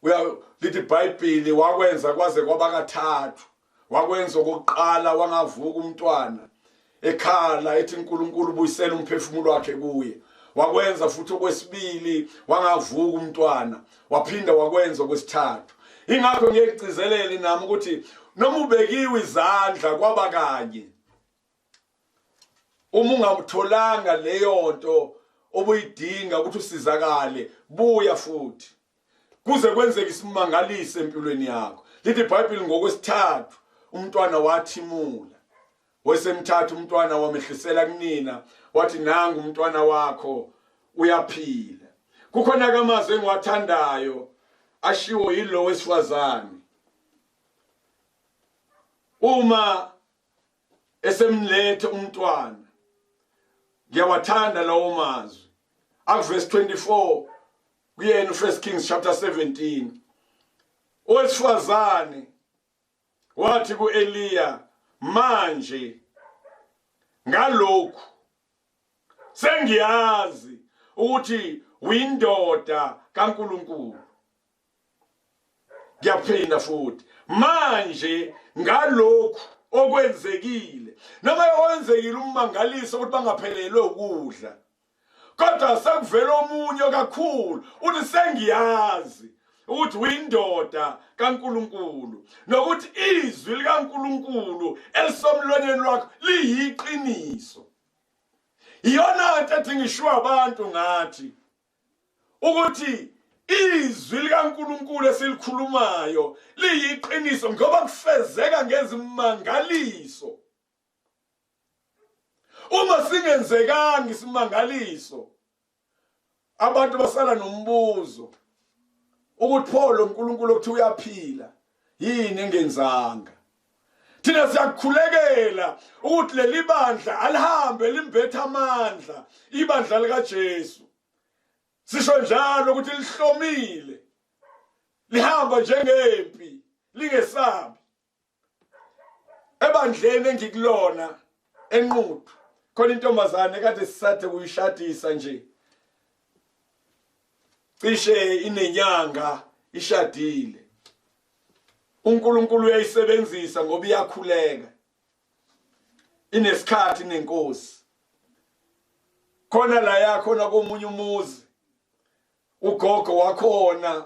Uya lithi iBhayibheli wakwenza kwaze kwaba kathathu. Wakwenza okokuqala, wangavuka umntwana, ekhala ethi uNkulunkulu ubuyisela umphefumulo wakhe kuye. Wakwenza futhi okwesibili, wangavuka umntwana. Waphinda wakwenza okwesithathu. Ingakho ngiyekucizelele nami ukuthi noma ubekiwe izandla kwaba kanye, uma ungamtholanga leyo nto obuyidinga ukuthi usizakale, buya futhi kuze kwenzeke isimangaliso empilweni yakho. Lithi iBhayibheli ngokwesithathu umntwana wathimula. Wesemthatha umntwana wamehlisela kunina, wathi nangu umntwana wakho uyaphila. Kukhona amazwi engiwathandayo ashiwo yilo wesifazane uma esemlethe umntwana. Ngiyawathanda lawo mazwi akuvesi 24 kuyena uFirst Kings chapter 17. Owesifazane wathi kuEliya, manje ngalokhu sengiyazi ukuthi uyindoda kaNkuluNkulu. Ngiyaphinda futhi, manje ngalokhu okwenzekile, noma okwenzekile ummangaliso ukuthi bangaphelelwe ukudla, kodwa sekuvela omunye kakhulu uthi sengiyazi ukuthi uyindoda kaNkuluNkulu nokuthi izwi likaNkuluNkulu elisomlonyeni lwakho liyiqiniso. Iyona nto ethi ngishiwa abantu ngathi ukuthi izwi likaNkuluNkulu esilikhulumayo liyiqiniso ngoba kufezeka ngezimangaliso. Uma singenzekanga isimangaliso, abantu basala nombuzo ukuthi pho lo nkulunkulu okuthi uyaphila yini engenzanga. Thina siyakukhulekela ukuthi leli bandla alihambe limbethe amandla, ibandla likaJesu. Sisho njalo ukuthi lihlomile, lihamba njengempi, lingesabi. Ebandleni engikulona eNquthu khona intombazane kade sisathe kuyishadisa nje, cishe inenyanga ishadile. uNkulunkulu uyayisebenzisa ngoba iyakhuleka, inesikhathi nenkosi. Khona la yakhona komunye umuzi, ugogo wakhona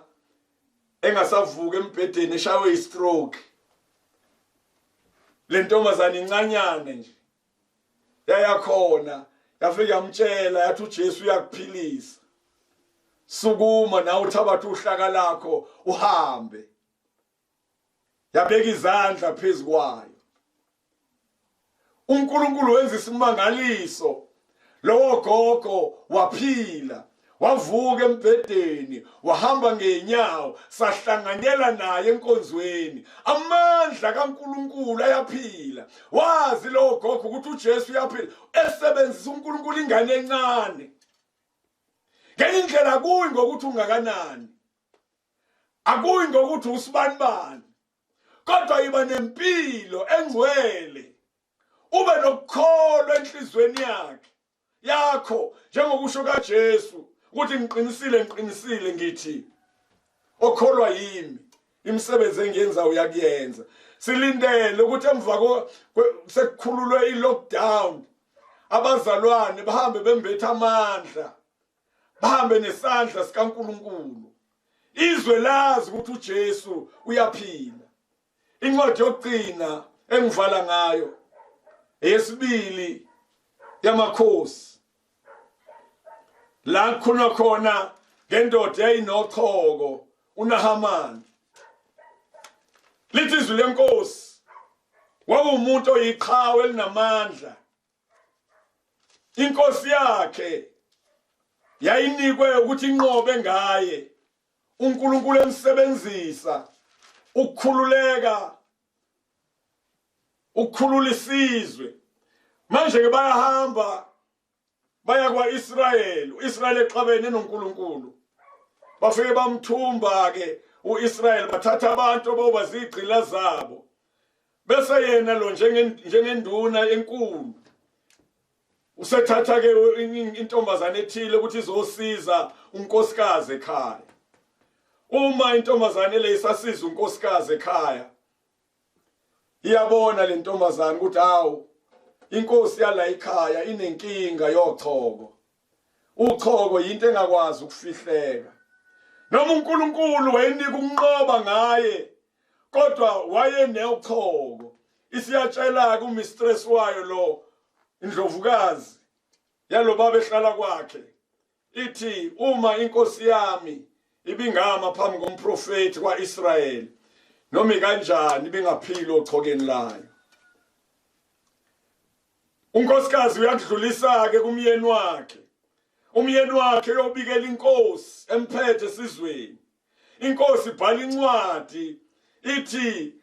engasavuka embhedeni, eshawe istroke. Le ntombazane incanyana nje yayakhona, yafika yamtshela yathi uJesu uyakuphilisa, sukuma nawe uthabathe uhlaka lakho uhambe. Yabeka izandla phezu kwayo. uNkulunkulu wenza isimangaliso, lowo gogo waphila, wavuka embhedeni, wahamba ngenyawo, sahlanganyela naye enkonzweni. Amandla kaNkulunkulu ayaphila. Wazi lowo gogo ukuthi uJesu uyaphila, esebenzisa uNkulunkulu ingane encane. Ngenye indlela akuyi ngokuthi ungakanani, akuyi ngokuthi usibanibani, kodwa yiba nempilo engcwele, ube nokukholwa enhlizweni yakhe yakho, njengokusho kaJesu ukuthi ngiqinisile ngiqinisile ngithi okholwa yimi imisebenzi engiyenza uyakuyenza. Silindele ukuthi emva sekukhululwe i-lockdown abazalwane bahambe bembethe amandla, bahambe nesandla sikaNkuluNkulu, izwe lazi ukuthi uJesu uyaphila. Incwadi yokugcina engivala ngayo eyesibili yamakhosi, la kukhulunywa khona ngendoda eyayinochoko uNahamani. Lithi izwi lenkosi, wawumuntu oyiqhawe elinamandla. Inkosi yakhe yayinikwe ukuthi inqobe ngaye, uNkulunkulu emsebenzisa ukukhululeka, ukukhulula isizwe. Manje ke bayahamba baya kwaIsrayeli, uIsrayeli exabene noNkulunkulu. Bafike bamthumba ke uIsrayeli, bathatha abantu aboba zigcila zabo. Bese yena lo njengenduna enkulu usethatha ke intombazane ethile ukuthi izosiza unkosikazi ekhaya. Uma intombazane le isasiza unkosikazi ekhaya, iyabona le ntombazane ukuthi hawu, inkosi yala ekhaya inenkinga yochoko. Uchoko yinto engakwazi ukufihleka. Noma uNkulunkulu wayenika ukunqoba ngaye, kodwa wayenechoko. Isiyatshela ke umistress wayo lo, indlovukazi yalo baba ehlala kwakhe, ithi uma inkosi yami ibingama phambi komprofeti kwaIsrayeli, noma kanjani ibingaphila ochokeni layo. Unkosikazi uyakudlulisa ke kumyeni wakhe. Umyeni wakhe uyobikela inkosi emphethe esizweni. Inkosi ibhala incwadi, ithi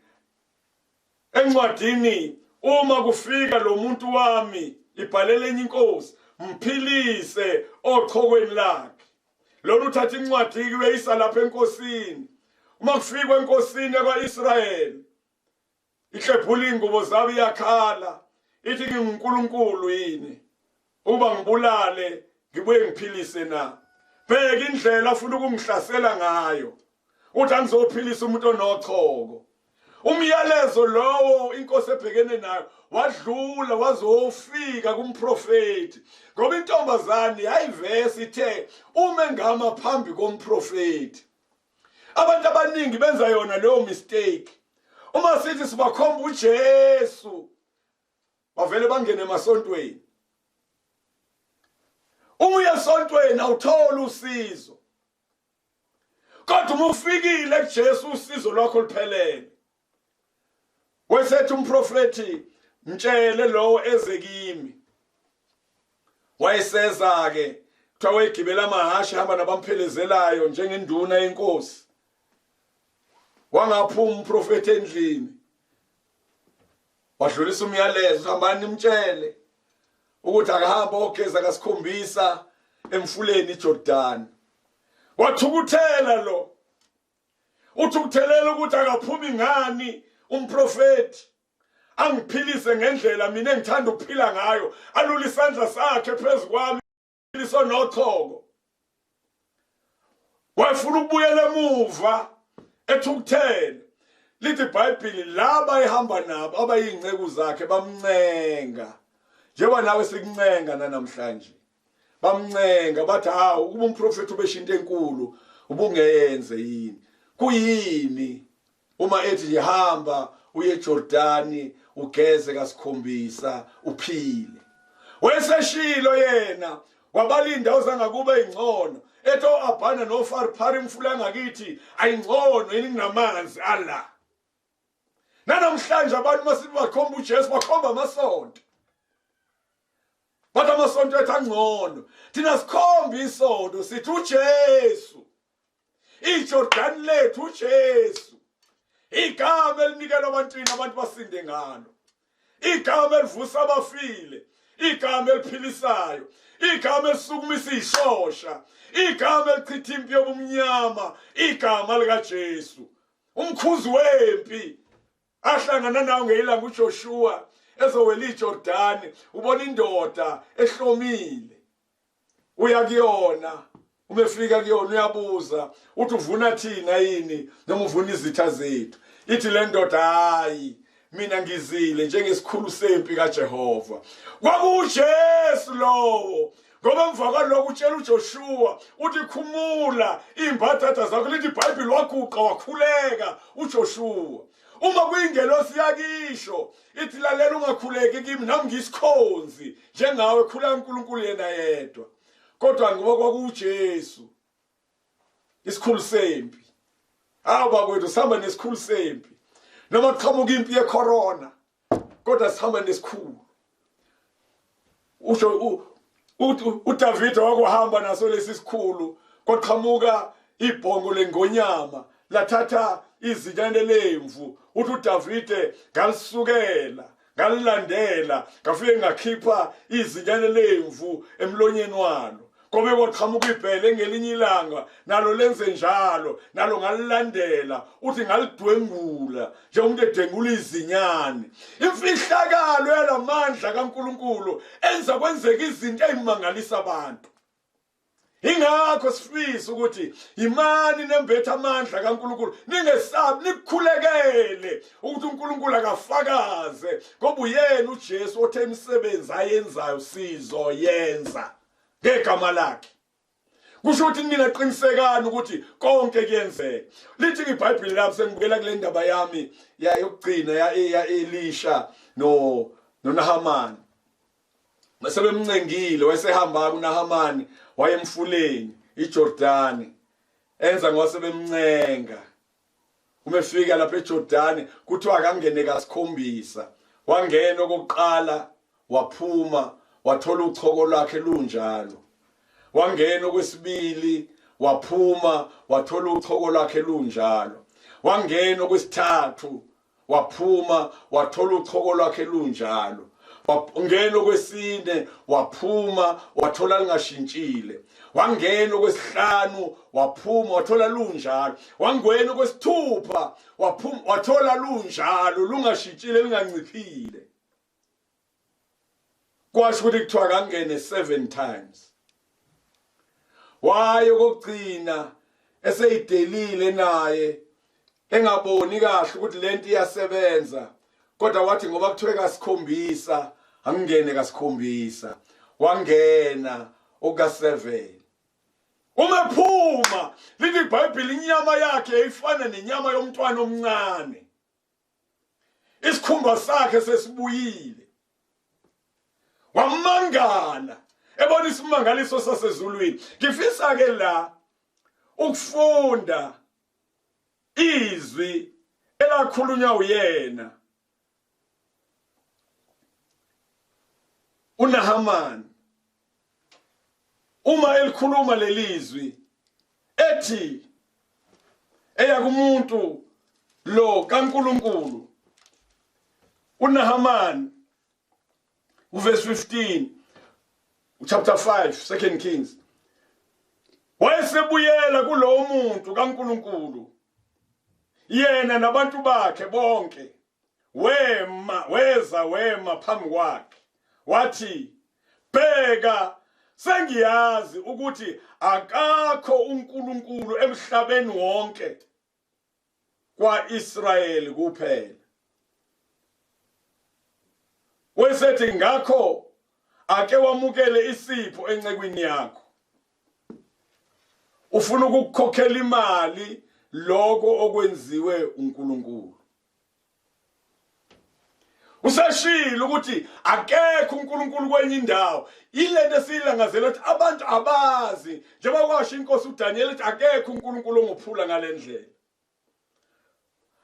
encwadini uma kufika lo muntu wami, ibhalele enye inkosi, mphilise ochokweni lakhe. Lona uthatha incwadi uyayisa lapha enkosini. Uma kufikwa enkosini yakwaIsrayeli, ihlephula ingubo zabo, iyakhala, ithi nginguNkulunkulu yini ukuba ngibulale ngibuye ngiphilise na? Bheka indlela afuna ukungihlasela ngayo, uthi angizophilisa umuntu onochoko. Umyalezo lowo inkosi ebhekene nayo wadlula wazofika kumprofeti, ngoba intombazane yayivesi ithe uma engama phambi komprofeti. Abantu abaningi benza yona leyo mistake. Uma sithi sibakhomba uJesu, bavele bangene emasontweni. Uma uya esontweni awutholi usizo, kodwa uma ufikile kuJesu usizo lwakho luphelele. Wayesethi umprofethi, mtshele lowo eze kimi. Wayeseza ke, kuthiwa wayegibela amahhashi ehamba nabamphelezelayo njengenduna yenkosi. Wangaphuma umprofethi endlini, wadlulisa umyalezo, hambani nimtshele ukuthi akahambe ogeza kasikhombisa emfuleni iJordan. Wathukuthela lo, uthukuthelela ukuthi akaphumi ngani umprofethi angiphilise ngendlela mina engithanda ukuphila ngayo, alule isandla sakhe phezu kwami lisonochoko. Wayefuna ukubuyela emuva ethukuthele. Lithi iBhayibheli laba ehamba nabo abayingceku zakhe bamncenga, njengoba nawe sikuncenga namhlanje. Bamncenga bathi, hawu, ukuba umprofethi ubesho into enkulu ubungeyenze yini? Kuyini uma ethi nje hamba uye eJordani ugeze kasikhombisa uphile? Wayeseshilo yena, wabalinda ozangakuba ingcono, ethi oAbhana noFarphari imfula ngakithi ayingcono yini kunamanzi ala. Nanamhlanje abantu masithi bakhomba uJesu bakhomba amasonto, bathi amasonto ethu angcono. Thina sikhomba isonto, sithi uJesu, iJordan lethu uJesu, igama elinikelwa abantwini abantu basinde ngalo, igama elivusa abafile, igama eliphilisayo, igama elisukumisa ishosha, igama elichitha impi yobumnyama, igama likaJesu. Umkhuzi wempi ahlangana nawo ngelanga uJoshua ezowela iJordani, ubona indoda ehlomile, uya kuyona. Uma efika kuyona uyabuza uthi, uvuna thina yini noma uvuna izitha zethu? Ithi le ndoda, hayi, mina ngizile njengesikhulu sempi kaJehova. KwakuJesu lowo, ngoba emva kwaloko utshela uJoshua uthi, khumula imbadada zakho. Lithi iBhayibheli waguqa wakhuleka uJoshua. Uma kuyingelosi yakisho ithi, lalela, ungakhuleki kimi, nami ngisikhonzi njengawe, khula uNkulunkulu yena yedwa. Kodwa ngoba kwakuJesu isikhulu sempi, hawu bakwethu, sihamba nesikhulu sempi. Noma kuqhamuka impi yecorona, kodwa sihamba nesikhulu. Usho uDavid wakuhamba naso lesi sikhulu, kwaqhamuka ibhongo lengonyama lathatha izinyane lemvu. Uthi uDavide, ngalisukela, ngalilandela, ngafike ngakhipha izinyane lemvu emlonyeni walo. Kobe kwaqhamuka ibhele ngelinye ilanga, nalo lenze njalo, nalo ngalilandela. Uthi ngalidwengula njengomuntu edwengula izinyane. Imfihlakalo yalamandla kaNkuluNkulu enza kwenzeka izinto ezimangalisa abantu. Ingakho sifisa ukuthi imani nembethe amandla kaNkuluNkulu, ningesabi, nikukhulekele ukuthi uNkulunkulu akafakaze, ngoba uyena uJesu othe imisebenzi ayenzayo sizoyenza ngegama lakhe. Kusho ukuthi nina qinisekani ukuthi konke kuyenzeka. Lithi iBhayibheli lapho, sengibukela kule ndaba yami yokugcina ya Elisha no noNahamani. Sebemncengile wayesehamba kuNahamani, wayemfuleni iJordani, enza ngoba sebemncenga. Uma efika lapha eJordani kuthiwa akangene kasikhombisa. Wangena okokuqala, waphuma wathola uchoko lwakhe lunjalo. Wangena okwesibili, waphuma wathola uchoko lwakhe lunjalo. Wangena okwesithathu, waphuma wathola uchoko lwakhe lunjalo. Wangena okwesine, waphuma wathola lingashintshile. Wangena okwesihlanu, waphuma wathola lunjalo. Wangena okwesithupha, waphuma wathola lunjalo, lungashintshile, linganciphile. Kwasho ukuthi kuthiwa kangene 7 times. Waye kokugcina eseyidelile naye. Engaboni kahle ukuthi lento iyasebenza kodwa wathi ngoba kuthiwe kasikhombisa angingene kasikhombisa wangena oka7 uma ephuma lithi iBhayibheli inyama yakhe yayifana nenyama yomntwana omncane isikhumba sakhe sesibuyile wamangala ebona isimangaliso sasezulwini ngifisa ke la ukufunda izwi elakhulunywa uyena uNahamani uma elikhuluma lelizwi ethi eya kumuntu lo kaNkuluNkulu uNahamani uverse 15 chapter 5 second Kings wayesebuyela kulowo muntu kaNkuluNkulu yena nabantu bakhe bonke wema weza wema phambi kwakhe wathi bheka sengiyazi ukuthi akakho uNkulunkulu emhlabeni wonke kwaIsrayeli kuphela wesethi ngakho ake wamukele isipho encekwini yakho ufuna ukukukhokhela imali lokho okwenziwe uNkulunkulu useshilo ukuthi akekho uNkulunkulu kwenye indawo ilento esiyilangazela ukuthi abantu abazi njengoba kwasho inkosi uDaniel ukuthi akekho uNkulunkulu ongophula ngalendlela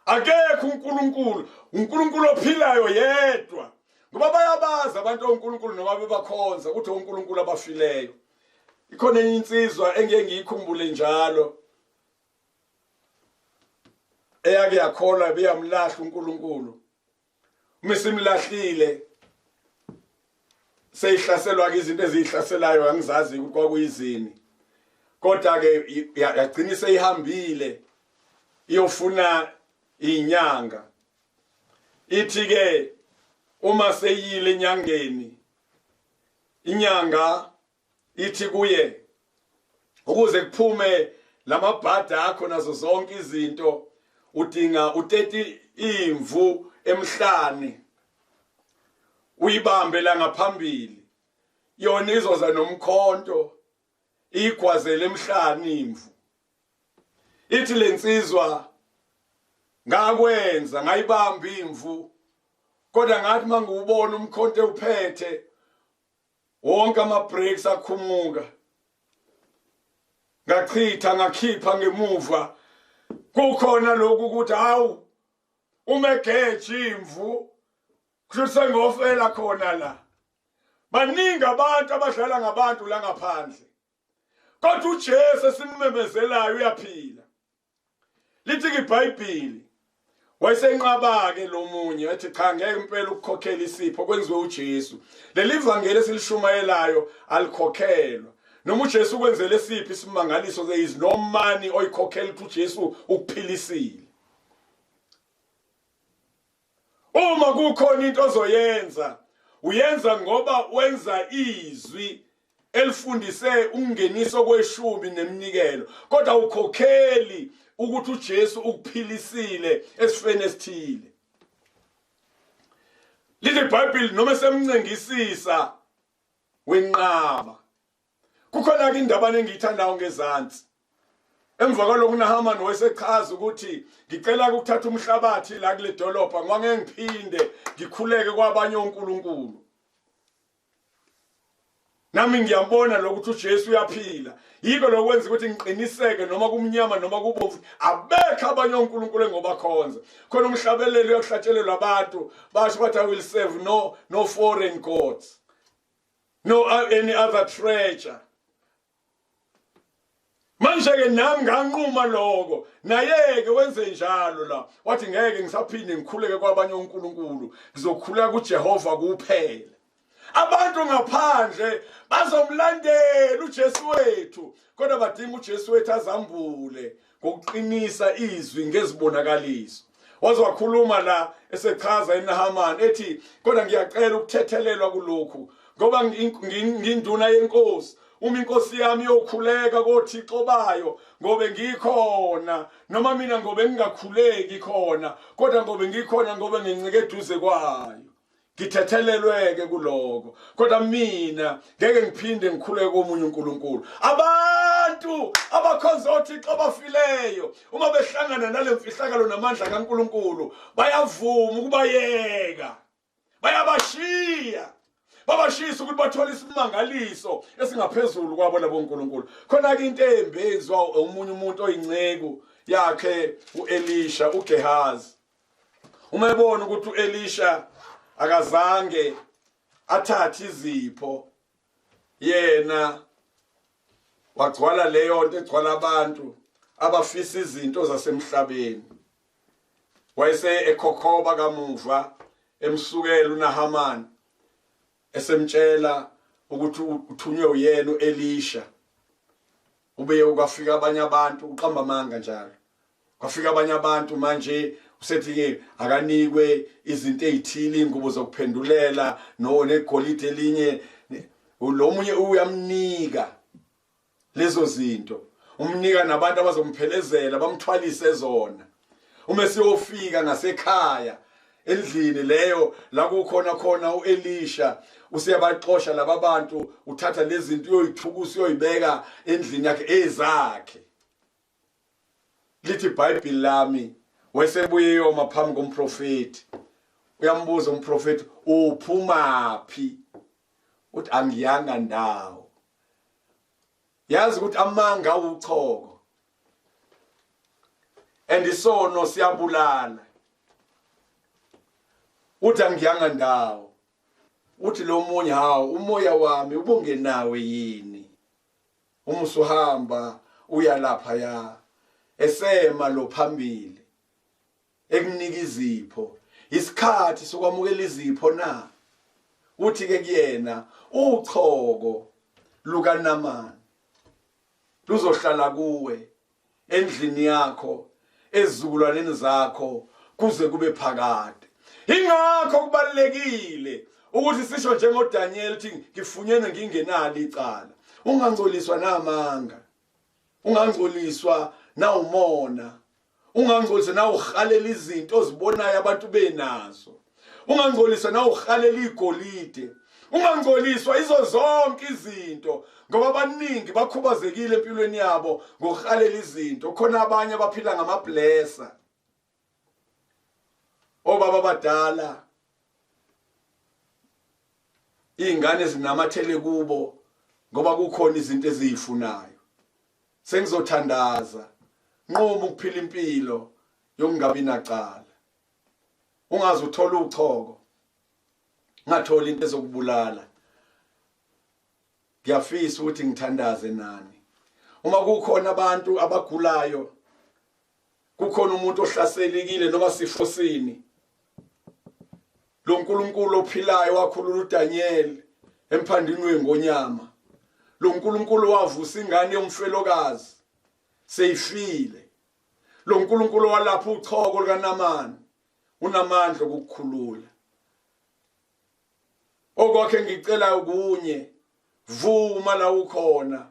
akekho uNkulunkulu uNkulunkulu ophilayo yedwa ngoba bayabazi abantu oNkulunkulu noma bebakhonza ukuthi oNkulunkulu abafileyo ikhona enye insizwa engeke ngiyikhumbule njalo eyake yakholwa beyamlahla uNkulunkulu uma simlahlile seyihlaselwa ke izinto ezihlaselayo angizazi ukuthi kwakuyizini kodwa ke yagcina seyihambile iyofuna inyanga ithi ke uma seyile enyangeni inyanga ithi kuye ukuze kuphume lamabhada akho nazo zonke izinto udinga uteti imvu emhlane uyibambe la ngaphambili yona izoza nomkhonto igwazele emhlane imvu ithi lensizwa ngakwenza ngayibamba imvu kodwa ngathi mangiwubona umkhonto uphethe wonke ama brakes akhumuka ngachitha ngakhipha ngemuva kukhona lokhu ukuthi hawu uma egeja imvu kusho sengofela khona la baningi abantu abadlala ngabantu la ngaphandle kodwa uJesu esimmemezelayo uyaphila lithi iBhayibheli wayesenqaba-ke lo munye wathi cha ngeke impela ukukhokhela isipho kwenziwe uJesu leli vangeli esilishumayelayo alikhokhelwa noma uJesu ukwenzele siphi isimangaliso there is no money oyikhokhela ukuthi uJesu ukuphilisile Uma kukhona into ozoyenza uyenza ngoba wenza izwi elifundise ukungeniso kweshumi neminikelo kodwa ukhokheli ukuthi uJesu ukuphilisile esifeni esithile lithi iBhayibheli noma semncengisisa wenqaba Kukhona ke indaba engiyithandayo ngezansi. Emva kwalokhu uNahaman wayesechaza ukuthi ngicela ukuthatha umhlabathi la kule dolobha ngoba ngeke ngiphinde ngikhuleke kwabanye onkulunkulu. Nami ngiyambona lokuthi uJesu uyaphila. Yiko lokwenza ukuthi ngiqiniseke noma kumnyama noma kubomvu abekho abanye onkulunkulu engobakhonza. Khona umhlabeleli uyakuhlatshelelwa abantu basho bathi I will serve no foreign gods. No any other treasure manje ke nami nganquma lokho naye ke wenze njalo la wathi ngeke ngisaphinde ngikhuleke kwabanye onkulunkulu ngizokhuleka kuJehova kuphela abantu ngaphandle bazomlandela uJesu wethu kodwa badinga uJesu wethu azambule ngokuqinisa izwi ngezibonakaliso waze wakhuluma la esechaza eNahaman ethi kodwa ngiyacela ukuthethelelwa kulokhu ngoba nginduna yenkosi. Uma inkosi yami yokhuleka koThixo bayo ngobe ngikhona, noma mina ngobe ngingakhuleki khona, kodwa ngobe ngikhona ngobe ngincike eduze kwayo, ngithethelelweke kuloko, kodwa mina ngeke ngiphinde ngikhuleke komunye uNkulunkulu. Abantu abakhonza oThixo abafileyo uma behlangana nalemfihlakalo namandla kaNkulunkulu bayavuma ukubayeka, bayabashiya, babashisa ukuthi bathole isimangaliso esingaphezulu kwabo labo nkulunkulu. Khona ke into embi eyenziwa omunye umuntu oyinceku yakhe uElisha, uGehazi, uma ebona ukuthi uElisha akazange athathe izipho, yena wagcwala leyo nto egcwala abantu abafisa izinto zasemhlabeni. Wayese ekhokhoba kamuva emsukela uNahamani, esemtshela ukuthi uthunywe uyena uElisha. Ubeye kwafika abanye abantu, uqamba amanga njalo, kwafika abanye abantu, manje usethi ke akanikwe izinto ezithile, ingubo zokuphendulela no negolide elinye. Lo munye uyamnika lezo zinto, umnika nabantu abazomphelezela bamthwalise zona. Uma siyofika ngasekhaya endlini leyo la kukhona khona uElisha, useyabaxosha laba bantu, uthatha lezi zinto uyoyithukusa, uyoyibeka endlini yakhe ezakhe. Lithi iBhayibheli lami, wayesebuye yoma phambi komprofeti, uyambuza umprofeti, uphumaphi? Uthi angiyanga ndawo. Yazi ukuthi amanga awuchoko, and isono siyabulala. Uthi angiyanga ndawo. Uthi lo munye, hawu, umoya wami ubungenawe yini uma usuhamba uya lapha ya esema lo phambili ekunika izipho? Isikhathi sokwamukela izipho na? Uthi ke kuyena, uchoko lukaNamani luzohlala kuwe endlini yakho, ezizukulwaneni zakho, kuze kube phakade. Ingakho kubalekile ukuthi sisho njengoDaniel thi ngifunyenwe ngingenalo icala. Ungangcoliswa namanga, ungangcoliswa nawumona, ungangcoliswa nawuhalela izinto ozibonayo abantu benazo, ungangcoliswa nawuhalela igolide, ungangcoliswa izo zonke izinto, ngoba abaningi bakhubazekile empilweni yabo ngokuhalela izinto. Khona abanye abaphila ngamablesser, obaba abadala, izingane zinamathele kubo ngoba kukhona izinto eziyifunayo. Sengizothandaza, nquma ukuphila impilo yokungabi nacala, ungaze uthola uchoko, ungatholi into ezokubulala. Ngiyafisa ukuthi ngithandaze nani. Uma kukhona abantu abagulayo, kukhona umuntu ohlaselekile noma sifo sini, lo nkulunkulu ophilayo wakhulula uDaniel emphandini wengonyama, lo nkulunkulu wavusa ingane yomfelokazi seyifile, lo nkulunkulu walapha uchoko lukaNamani unamandla okukukhulula. Okwakhe ngicela ukunye, vuma la ukhona,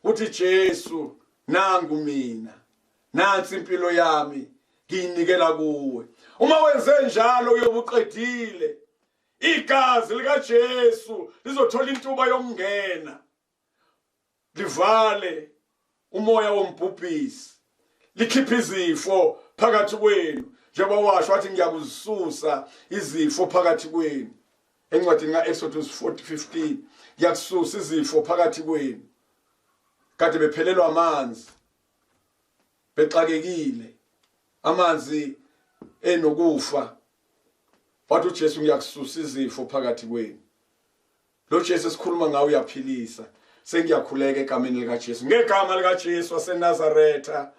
uthi Jesu, nangu mina, nansi impilo yami, ngiyinikela kuwe. Uma wenze njalo uyobuqedile, igazi likaJesu lizothola intuba yokungena, livale umoya wombhubhisi, likhiphe izifo phakathi kwenu, njengoba washo wathi ngiyakuzisusa izifo phakathi kwenu encwadini ka-Exodus 40:15, ngiyakususa izifo phakathi kwenu. Kade bephelelwa amanzi, bexakekile, amanzi enokufa, wathi uJesu ngiyakususa izifo phakathi kwenu. Lo Jesu esikhuluma ngawo uyaphilisa. Sengiyakhuleka egameni likaJesu, ngegama likaJesu waseNazaretha,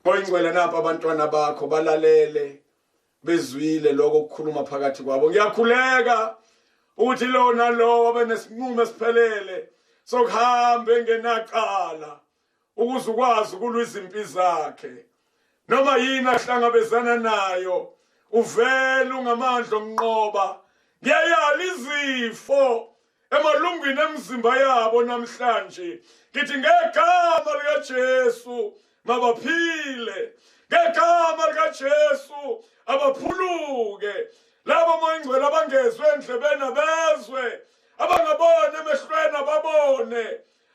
oyingcwele, napha abantwana bakho balalele, bezwile lokho okukhuluma phakathi kwabo. Ngiyakhuleka ukuthi lo nalowo abe nesinqumo esiphelele sokuhamba engenacala, ukuze ukwazi ukulwa izimpi zakhe noma yini ahlangabezana nayo, uvele ungamandla okunqoba. Ngiyayala izifo emalungwini emizimba yabo namhlanje. Ngithi ngegama likaJesu mabaphile, ngegama likaJesu abaphuluke. Labo Moya Ingcwele abangezwe endlebeni abezwe, abangaboni emehlweni ababone,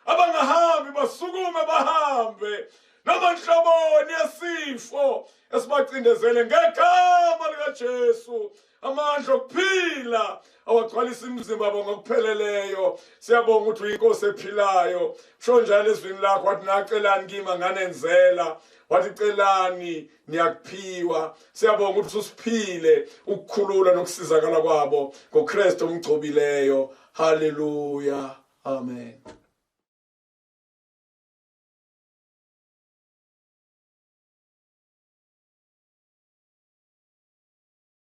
abangahambi basukume bahambe, noma nhloboni yesifo esibacindezele, ngegama likaJesu amandla okuphila awagcwalisa imizimba yabo ngokupheleleyo. Siyabonga ukuthi uyinkosi ephilayo. Sho njalo ezwini lakho, wathi nacelani kimi nganenzela, wathi celani niyakuphiwa. Siyabonga ukuthi ususiphile ukukhulula nokusizakala kwabo ngoKristu omgcobileyo. Haleluya, amen.